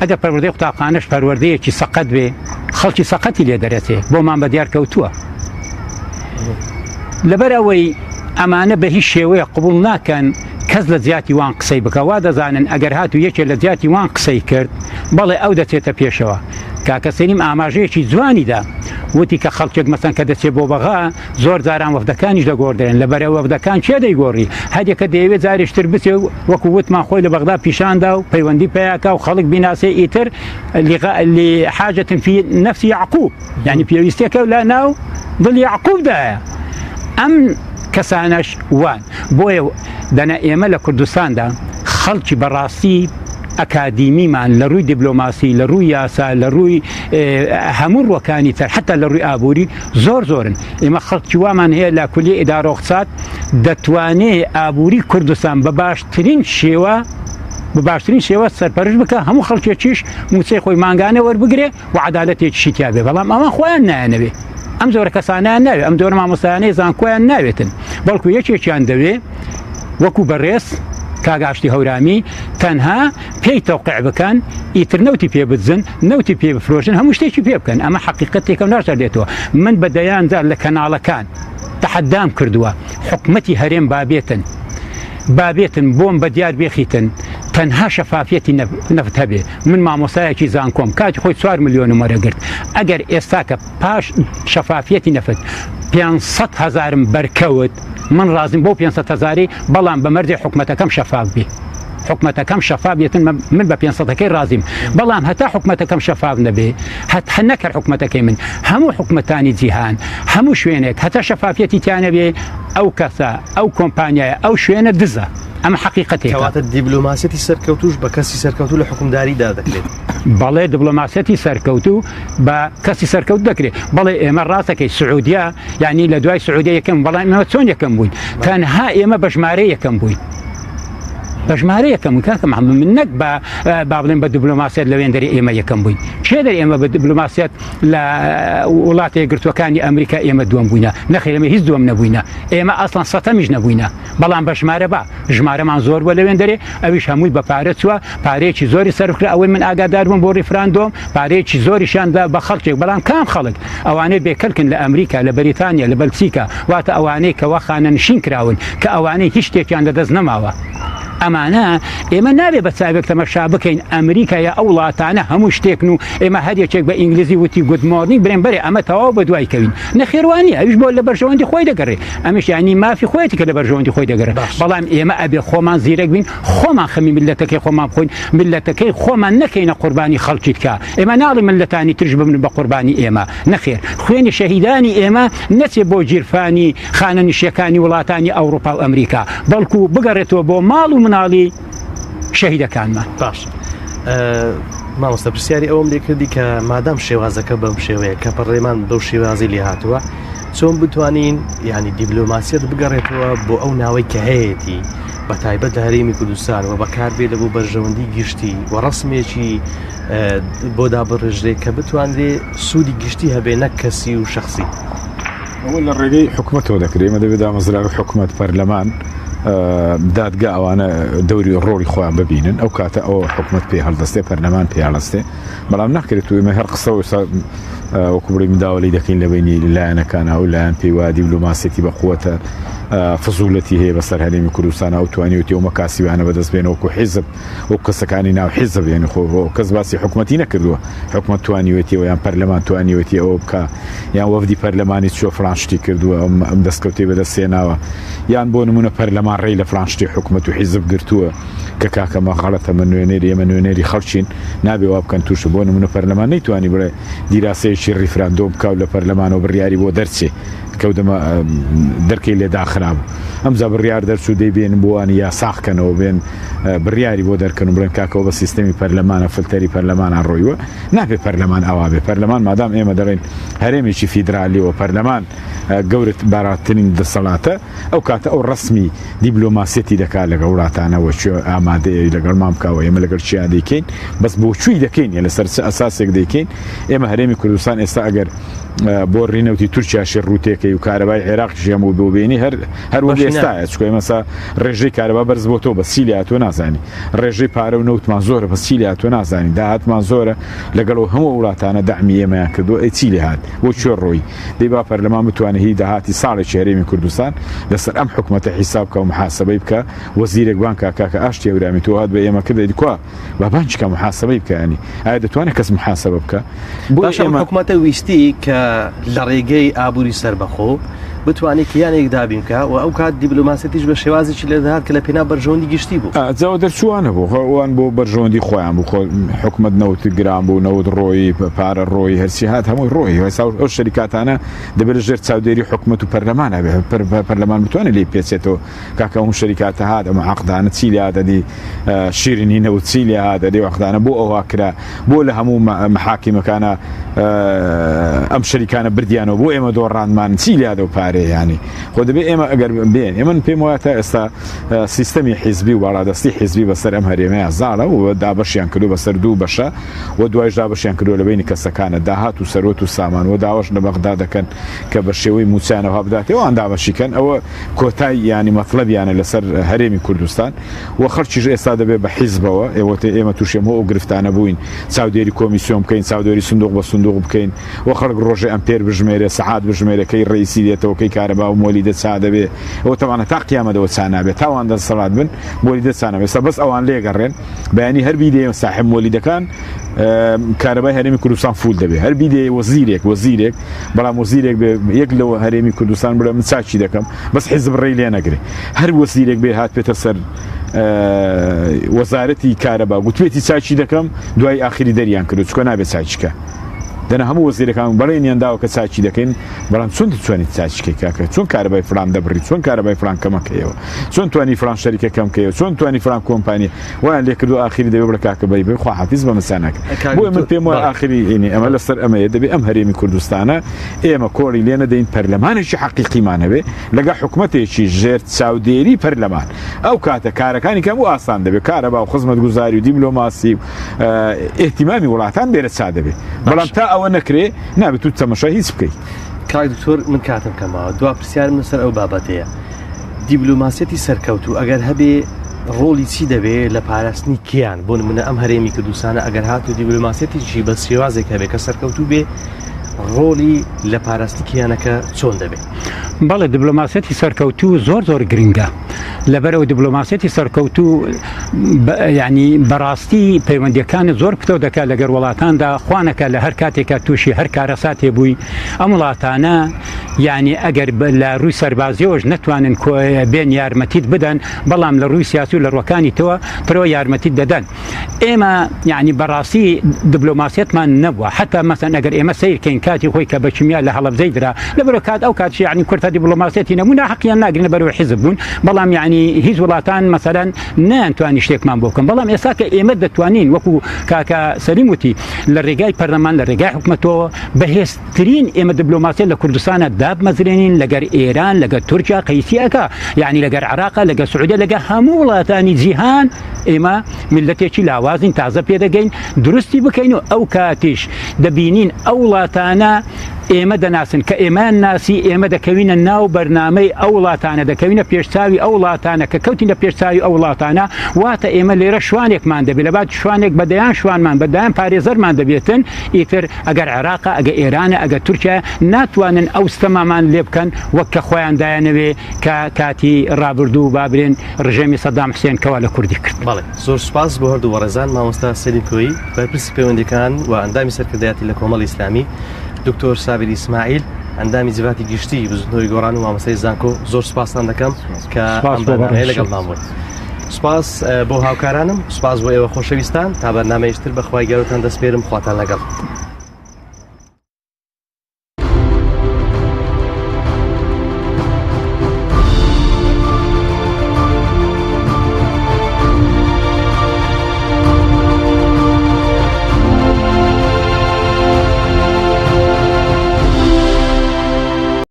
ئەگەر پەروەردەی قوتابخانەش پەروەردەیەکی سەقەت بێ، خەڵکی سەقەتی لێ دەرەچێ، بۆمان بە دیار کەوتووە. لەبەر ئەوەی ئەمانە بە هیچ شێوەیە قبوڵ ناکەن کەس لە جیاتی وان قسەی بکە، وا دەزانن ئەگەر هاتوو یەکێ لە جیاتی وان قسەی کرد، بەڵێ ئەو دەچێتە پێشەوە. کاکە سەلیم ئاماژەیەکی جوانی دا، وتی کە خەڵکێک مەسەن کە دەچێ بۆ بەغا، زۆر جاران وەفدەکانیش دەگۆڕدرێن، لەبەرئ وەفدەکان کێ دەیگۆڕی؟ هەریەکە دەیەوێ جارێکی تر بچێ و وەکو وتمان خۆی لە بەغدا پیشان دا و پەیوەندی پەیا کا و خەڵک بیناسێ، ئیتر لحاجة فی نفس یعقوب، یانی پێویستیەکە لە ناو دڵی یعقوبدایە. ئەم کەسانەش وان. بۆیە دەنا ئێمە لە کوردستاندا خەڵکی بەڕاستی ئەکادیمیمان لە ڕووی دیبلۆماسی، لە ڕووی یاسا، لە ڕووی هەموو ڕووەکانی تر، حتا لە ڕووی ئابووری زۆر زۆرن. ئێمە خەڵکی وامان هەیە لە کولیە ئیدارە و اقتصاد دەتوانێ ئابووری کوردستان بە باشترین شێوە بە باشترین شێوە سەرپەرشت بکە، هەموو خەڵکێکیش مووچەی خۆی مانگانە وەربگرێ و عەدالەتێکیشی تیا بێ. بەڵام ئەوان خۆیان نایانەوێ، ئەم جۆرە کەسانیان ناوێ، ئەم جۆرە مامۆستایانەی زانکۆیان ناوێتن، بەڵکو یەکێکیان دەوێ وەکو بەڕێز کاک ئاشتی هەورامی تەنها پێی تەوقع بکەن، ئیتر نەوتی پێ بدزن، نەوتی پێ بفرۆشن، هەموو شتێکی پێ بکەن. ئەمە حەقیقەتێکە و ناشاردێتەوە. من بە دەیان جار لە کەناڵەکان تەحەدام کردووە حکومەتی هەرێم بابێتن بابێتن بۆم بە دیار بێخیتن تەنها شەفافیەتی نەفت هەبێ. من مامۆستایەکی زانکۆم، کاتی خۆی 4 ملیۆنم وەرەگرت، ئەگەر ئێستاکە پاش شەفافیەتی نەفت 500 هەزارم بەرکەوت من ڕازیم بەو 500 هەزاری، بەڵام بە مەرجێ حکومەتەکەم شەفاف بێ. حکومەتەکەم شەفاف بێتن من بە 500ەکەی ڕازیم، بەڵام هەتا حکومەتەکەم شەفاف نەبێ، هەتا نەکەر حکومەتەکەی من، هەموو حکومەتانی جیهان، هەموو شوێنێک هەتا شەفافیەتی تیا نەبێ، ئەو کەسە، ئەو کۆمپانیایە، ئەو شوێنە دزە. ئەمە حەقیقەتێکە. کەواتە دیبلۆماسیەتی سەرکەوتووش بە کەسی سەرکەوتوو لە حوکمداریدا دەکرێت. بەڵێ دیبلۆماسیەتی سەرکەوتوو بە کەسی سەرکەوت دەکرێت. بەڵێ ئێمە ڕاستەکەی سعودیە، یعنی لە دوای سعودیە یەکەم، بەڵام ئێمە چۆن یەکەم بووین؟ تەنها ئێمە بە ژمارە یەکەم بووین. بە ژمارە یەکەم بووین کاکە محەممەد، من نەک بە با بڵێم بە دیبلۆماسیەت لەوێندەری ئێمە یەکەم بووین. کێ دەر ئێمە بە دیبلۆماسیەت لە وڵاتە یەکگرتووەکانی ئەمریکا ئێمە دووەم بووینە؟ نەخێر ئێمە هیچ دووەم نەبووینە، ئێمە ئەسڵەن سەتەمیش نەبووینە. بەڵام بە ژمارە با ژمارەمان زۆر بووە لەوێندەرێ، ئەویش هەمووی بە پارە چووە، پارەیەکی زۆری سەرف کرا، ئەوەی من ئاگادار بووم بۆ ڕیفراندۆم پارەیەکی زۆریشیان دا بە خەڵکێک، بەڵام کام خەڵک؟ ئەوانەی بێکەلکن لە ئەمریکا، لە بەریتانیا، لە بەلچیکا، واتە ئەوانەی کەوا خانەنشین کراون، کە ئەوانەی هیچ شتێکیان لەدەست نەماوە. ئەمانە ئێمە نابێ بە چاوێک تەمەشا بکەین ئەمریکا یا ئەو وڵاتانە هەموو شتێکن و ئێمە هەر یەکێک بە ئینگلیزی وتی good morning برێن بەرێ ئەمە تەواو بە دوای کەوین، نەخێر وا نییە، ئەویش بۆ لە بەرژەوەندی خۆی دەگەڕێ، ئەمیش یانی مافی خۆیەتی کە لە بەرژەوەندی خۆی دەگەڕێ، بەڵام ئێمە ئەبێ خۆمان زیرەک بین، خۆمان خەمی میللەتەکەی خۆمان بخۆین، میللەتەکەی خۆمان نەکەینە قوربانی خەڵکی تکا، ئێمە ناڵێین میللەتانی ترش ببن بە قوربانی ئێمە، نەخێر، خوێنی شەهیدانی ئێمە نەچێ بۆ گیرفانی خانەنشیەکانی وڵاتانی ئەوڕوپا و ئەمریکا، بەڵکو بگەڕێتەوە بۆ ماڵ و مناڵی شەهیدەکانمان. باش. مامۆستا پرسیاری ئەوەم لێ کردی کە مادام شێوازەکە بەم شێوەیە کە پەڕلەمان بەو شێوازی لێ هاتووە چۆن بتوانین یعنی دیبلۆماسیەت بگەڕێتەوە بۆ ئەو ناوەی کە هەیەتی بە تایبەت لە هەرێمی کوردستان و بەکاربێ لە بۆ بەرژەوەندی گشتی و ڕسمێکی بۆ دابڕێژرێ کە بتوانرێ سوودی گشتی هەبێ نەک کەسی و شخصی. ئەوە لە ڕێگەی حکومەتەوە دەکرێت ئێمە دەبێت دامەزراوی حکومەت پەرلەمان دادگا ئەوانە دەوری ڕۆڵی خۆیان ببینن ئەو کاتە ئەوە حکومەت پێ هەڵدەستێ پەرلەمان پێ هەڵەستێ بەڵام ناکرێت و ئێمە هەر قسە و وەکو بڵێ مداوەلی دەکەین لە بینی لایەنەکان ئەو لایەن پێی وایە دیبلۆماسیەتی بە قوتە فزولەتی هەیە بەسەر هەرێمی کوردستان ئەو توانیوتی ئەو مەکاسیبانە بەدەست بێنە وەکو حیزب وەک کەسەکانی ناو حیزب یعنی خۆ کەس باسی حکومەتی نەکردووە حکومەت توانیوێتیەوە یان پەرلەمان توانیوێتی ئەوە بکا یان وەفدی پەرلەمانی چووە فلان شتی کردووە ئەم دەستکەوتەی بەدەست هێناوە یان بۆ نمونە پەرلەمان ڕێی لە فلان شتی حکومەت و حیزب گرتووە کە کاکە مە غەڵەتە مە نوێنەری ئێمە نوێنەری خەڵکین نابێ وا بکەن تووشە بۆ نمونە پەرلەمان نەیتوانی بڵێ دیراسەیەکی ڕیفراندۆم بکا و لە پەرلەمانەوە بڕیاری بۆ دەرچێ کەو دەمە دەرکەی لێ داخرابوو ئەمجا بڕیار دەرچوو دەی بێن بۆوانی یاساغ کەنەوە بێن بڕیاری بۆ دەرکەن و بڵێن کاکەوە بە سیستەمی پەرلەمانە فلتەری پەرلەمانە ڕۆیوە نابێ پەرلەمان ئاوا بێ پەرلەمان مادام ئێمە دەڵێن هەرێمێکی فیدرالیەوە پەرلەمان گەورت باراترین دەسەڵاتە ئەو کاتە ئەو ڕسمی دیبلۆماسیەتی دەکات لەگەڵ وڵاتانەوە کوێ ئامادەیە لەگەڵمان بکەوە ئێمە لەگەڵ چیا دەیکەین بەس بۆچووی دەکەین لەسەر چ ئەساسێک دەیکەین ئێمە هەرێمی کوردستان ئێستا ئەگەر بۆڕی نەوتی تورکیاشی ڕووتێکەی و کارەبای عێراقیشی هەموو بۆ بێنی هەر هەر وەک ئێستایە چونکە ئێمە سا ڕێژەی کارەبا بەرز بۆتەوە بە چی لێ هاتووە نازانی ڕێژەی پارە و نەوتمان زۆرە بەس چی لێ هاتووە نازانی داهاتمان زۆرە لەگەڵ ئەو هەموو وڵاتانە دەعمی ئێمەیان کردووە ئەی چی لێ هات بۆ کوێ ڕۆی دەی با پەرلەمان بتوانێت هی داهاتی ساڵێکی هەرێمی کوردستان لەسەر ئەم حکومەتە حیساب بکا و محاسبەی بکا وەزیرێک بانگ کا کاکە ئاشتی هەورامی تۆ هات بە ئێمە کرد ئەی کوا با بانکی کا محاسبەی بکا یانی ئایا دەتوانێت کەس محاسبە بکا بۆ باشە ئەم حکومەتە ویستی کە لە ڕێگەی ئابووری سەربەخۆ بتوانێت کیانێک دابین بکا و ئەو کات دیبلۆماسیەتیش بە شێوازێکی لێ دەهات کە لە پێناو بەرژەوەندی گشتی بوو. جا دەرچووانە بوو خۆ ئەوان بۆ بەرژەوەندی خۆیان بوو خۆ حکومەت نەوت گران بوو نەوت ڕۆیی پارە ڕۆیی هەرچی هات هەمووی ڕۆیی ئێستا ئەو شەریکاتانە دەبێت لە ژێر چاودێری حکومەت و پەرلەمان هەبێ پەرلەمان بتوانێت لێی پێچێتەوە کاکە ئەم شەریکاتە هات ئەم عەقدانە چی لێ هات ئەدی شیرینی نەوت چی لێ هات ئەدی عەقدانە بۆ ئەوها کرا بۆ لە هەموو مەحاکیمەکانە ئەم شەریکانە بردیانەوە بۆ ئێمە دۆڕاندمان چی لێ هات ئەو پارەیە یانی خۆ دەبێ ئێمە ئەگەر بێن ئێمە پێم وایە تا ئێستا سیستەمی حیزبی و باڵادەستی حیزبی بەسەر ئەم هەرێمەیە زاڵە و دابەشیان کردو بەسەر دوو بەشە و دوایش دابەشیان کردووە لە بەینی کەسەکانە داهات و سەروەت و سامان و داواش لە بەغدا دەکەن کە بە شێوەی مووچەیانەوە بداتێ ئەوان دابەشی کەن ئەوە کۆتای یانی مەتڵەبیانە لەسەر هەرێمی کوردستان و خەڵکیش ئێستا دەبێ بە حیزبەوە ئێوەتێ ئێمە تووشی هەموو ئەو گرفتانە بووین چاودێری کۆمیسیۆن بکەین چاودێری سندوق بە سندوق بکەین و خەڵک ڕۆژێ ئەمپێر بژمێرێ سەعات بژمێرێ کەی ڕەئیسی دێتەوە کەی کارەبا و مۆلیدە چا دەبێ ئەوە تەبعەن هەتا قیامەت ئەوە چا نابێ تا ئەوان دەسەڵات بن مۆلیدە چا نابێ ئێستا بەس ئەوان لێگەڕێن بەیانی هەر بیدێ ساحب مۆلیدەکان کارەبای هەرێمی کوردستان فول دەبێ هەر بیدێ وەزیرێک وەزیرێک بەڵام وەزیرێک بێ یەک لەوە هەرێمی کوردستان بڵێ من چاکی دەکەم بەس حیزب ڕێی لێ نەگرێ هەر وەزیرێک بێ هات پێتە سەر وەزارەتی کارەبا گوتوێتی چاکی دەکەم دوای ئاخری دەریان کردو چکە نابێت چاکیکە دەنا هەموو وەزیرەکان بەڵێنیان داوە کە چاکی دەکەین بەڵام چۆن دەتوانیت چاکی کەی کاکە چۆن کارەبای فلان دەبڕی چۆن کارەبای فلان کەمەکەیەوە چۆن توانی فلان شەریکە کەم کەیەوە چۆن توانی فلان کۆمپانی وایان لێکردو ئاخری دەبێ بڵێ کاکە بەی بەی خواحافیز بە مەسا ناکە بۆیە من پێم وایە ئاخری ئینی ئەمە لەسەر ئەمەیە دەبێ ئەم هەرێمی کوردستانە ئێمە کۆڵی لێ نەدەین پەرلەمانێکی حەقیقیمان هەبێ لەگەڵ حکومەتێکی ژێر چاودێری پەرلەمان ئەو کاتە کارەکانی کەم و ئاسان دەبێ کارەبا و خزمەتگوزاری و دیبلۆماسی و ئیهتیمامی وڵاتان بێرە چا دەبێ بەڵام تا ئەوە نەکرێ نابێت تو تەمەشای هیچ بکەیت. کاک دکتۆر من کاتم کەماوە دوا پرسیارم لەسەر ئەو بابەتەیە دیبلۆماسیەتی سەرکەوتوو ئەگەر هەبێ ڕۆڵی چی دەبێ لە پاراستنی کیان بۆ نمونە ئەم هەرێمی کوردستانە ئەگەر هاتو دیبلۆماسیەتێکی بە شێوازێک هەبێ کە سەرکەوتوو بێ ڕۆڵی لە پاراستنی کیانەکە چۆن دەبێ؟ بەڵێ دیبلۆماسیەتی سەرکەوتوو زۆر زۆر گرنگە لەبەرئەوەی دیبلۆماسیەتی سەرکەوتوو یعنی بەڕاستی پەیوەندیەکانت زۆر پتەو دەکات لەگەر وڵاتاندا خوانەکە لە هەر کاتێکا تووشی هەر کارەساتێ بووی ئەم وڵاتانە یعنی ئەگەر لە ڕووی سەربازیەوەش نەتوانن بێن یارمەتیت بدەن بەڵام لە ڕووی سیاسی و لە ڕوەکانی تەوە ترەوە یارمەتیت دەدەن ئێمە یعنی بەڕاستی دبلۆماسیەتمان نەبووە حتا مەسەن ئەگەر ئێمە سیرکەین کاتی خۆی کە بە کیمیا لە هەڵەبجەی درا لەبەرە کات ئەو کاتش یعنی کورتە دیبلۆماسیەتی نەبوو ناحەقیان ناگرن لەبەرەوە حیزب بوون بەڵام یعنی یعنی هیچ وڵاتان مەسەلەن نەیانتوانی شتێکمان بۆ بکەن بەڵام ئێستا کە ئێمە دەتوانین وەکو کاکە سەلیم وتی لە ڕێگای پەرلەمان لە ڕێگای حکومەتەوە بەهێزترین ئێمە دبلۆماسیە لە کوردستانە دابمەزرێنین لەگەر ئێران لەگەر تورکیا قەیسی ئەکا یعنی لەگەر عراقا لەگەر سعودیە لەگەر هەموو وڵاتانی جیهان ئێمە میللەتێکی لاوازین تازە پێدەگەین دروستی بکەین و ئەو کاتیش دەبینین ئەو وڵاتانە ئێمە دەناسن کە ئێمەیان ناسی ئێمە دەکەوینە ناو بەرنامەی ئەو وڵاتانە دەکەوینە پێشچاوی ئەو وڵاتانە کە کەوتینە پێشچاوی ئەو وڵاتانە واتە ئێمە لێرە شوانێکمان دەبێت لەبات شوانێک بە دەیان شوانمان بە دەیان پارێزەرمان دەبێتن ئیتر ئەگەر عێراقە ئەگە ئێرانە ئەگە تورکیا ناتوانن ئەو ستەمامان لێ بکەن وەک کە خۆیان دایانەوێ کە کاتی ڕابردوو بابرێن ڕژێمی سەدام حسێن کەوا لە کوردی کرد. بەڵێ زۆر سوپاس بۆ هەردوو بەڕێزان مامۆستا سەلیم کۆیی بەرپرسی پەیوەندیەکان و ئەندامی سەرکردایەتی لە کۆمەڵی ئیسلامی، دکتۆر سابیر ئیسماعیل ئەندامی جڤاتی گشتی بزوتنەوەی گۆڕان و مامۆستای زانکۆ زۆر سوپاستان دەکەم کە سوپاس ئەم بۆ بەرنامەیە بەڕێزت. لەگەڵمان بوون. سوپاس بۆ هاوکارانم سوپاس بۆ ئێوە خۆشەویستان تا بەرنامەیشتر بەخوای گەورەتان دەسپێرم خواتان لەگەڵ.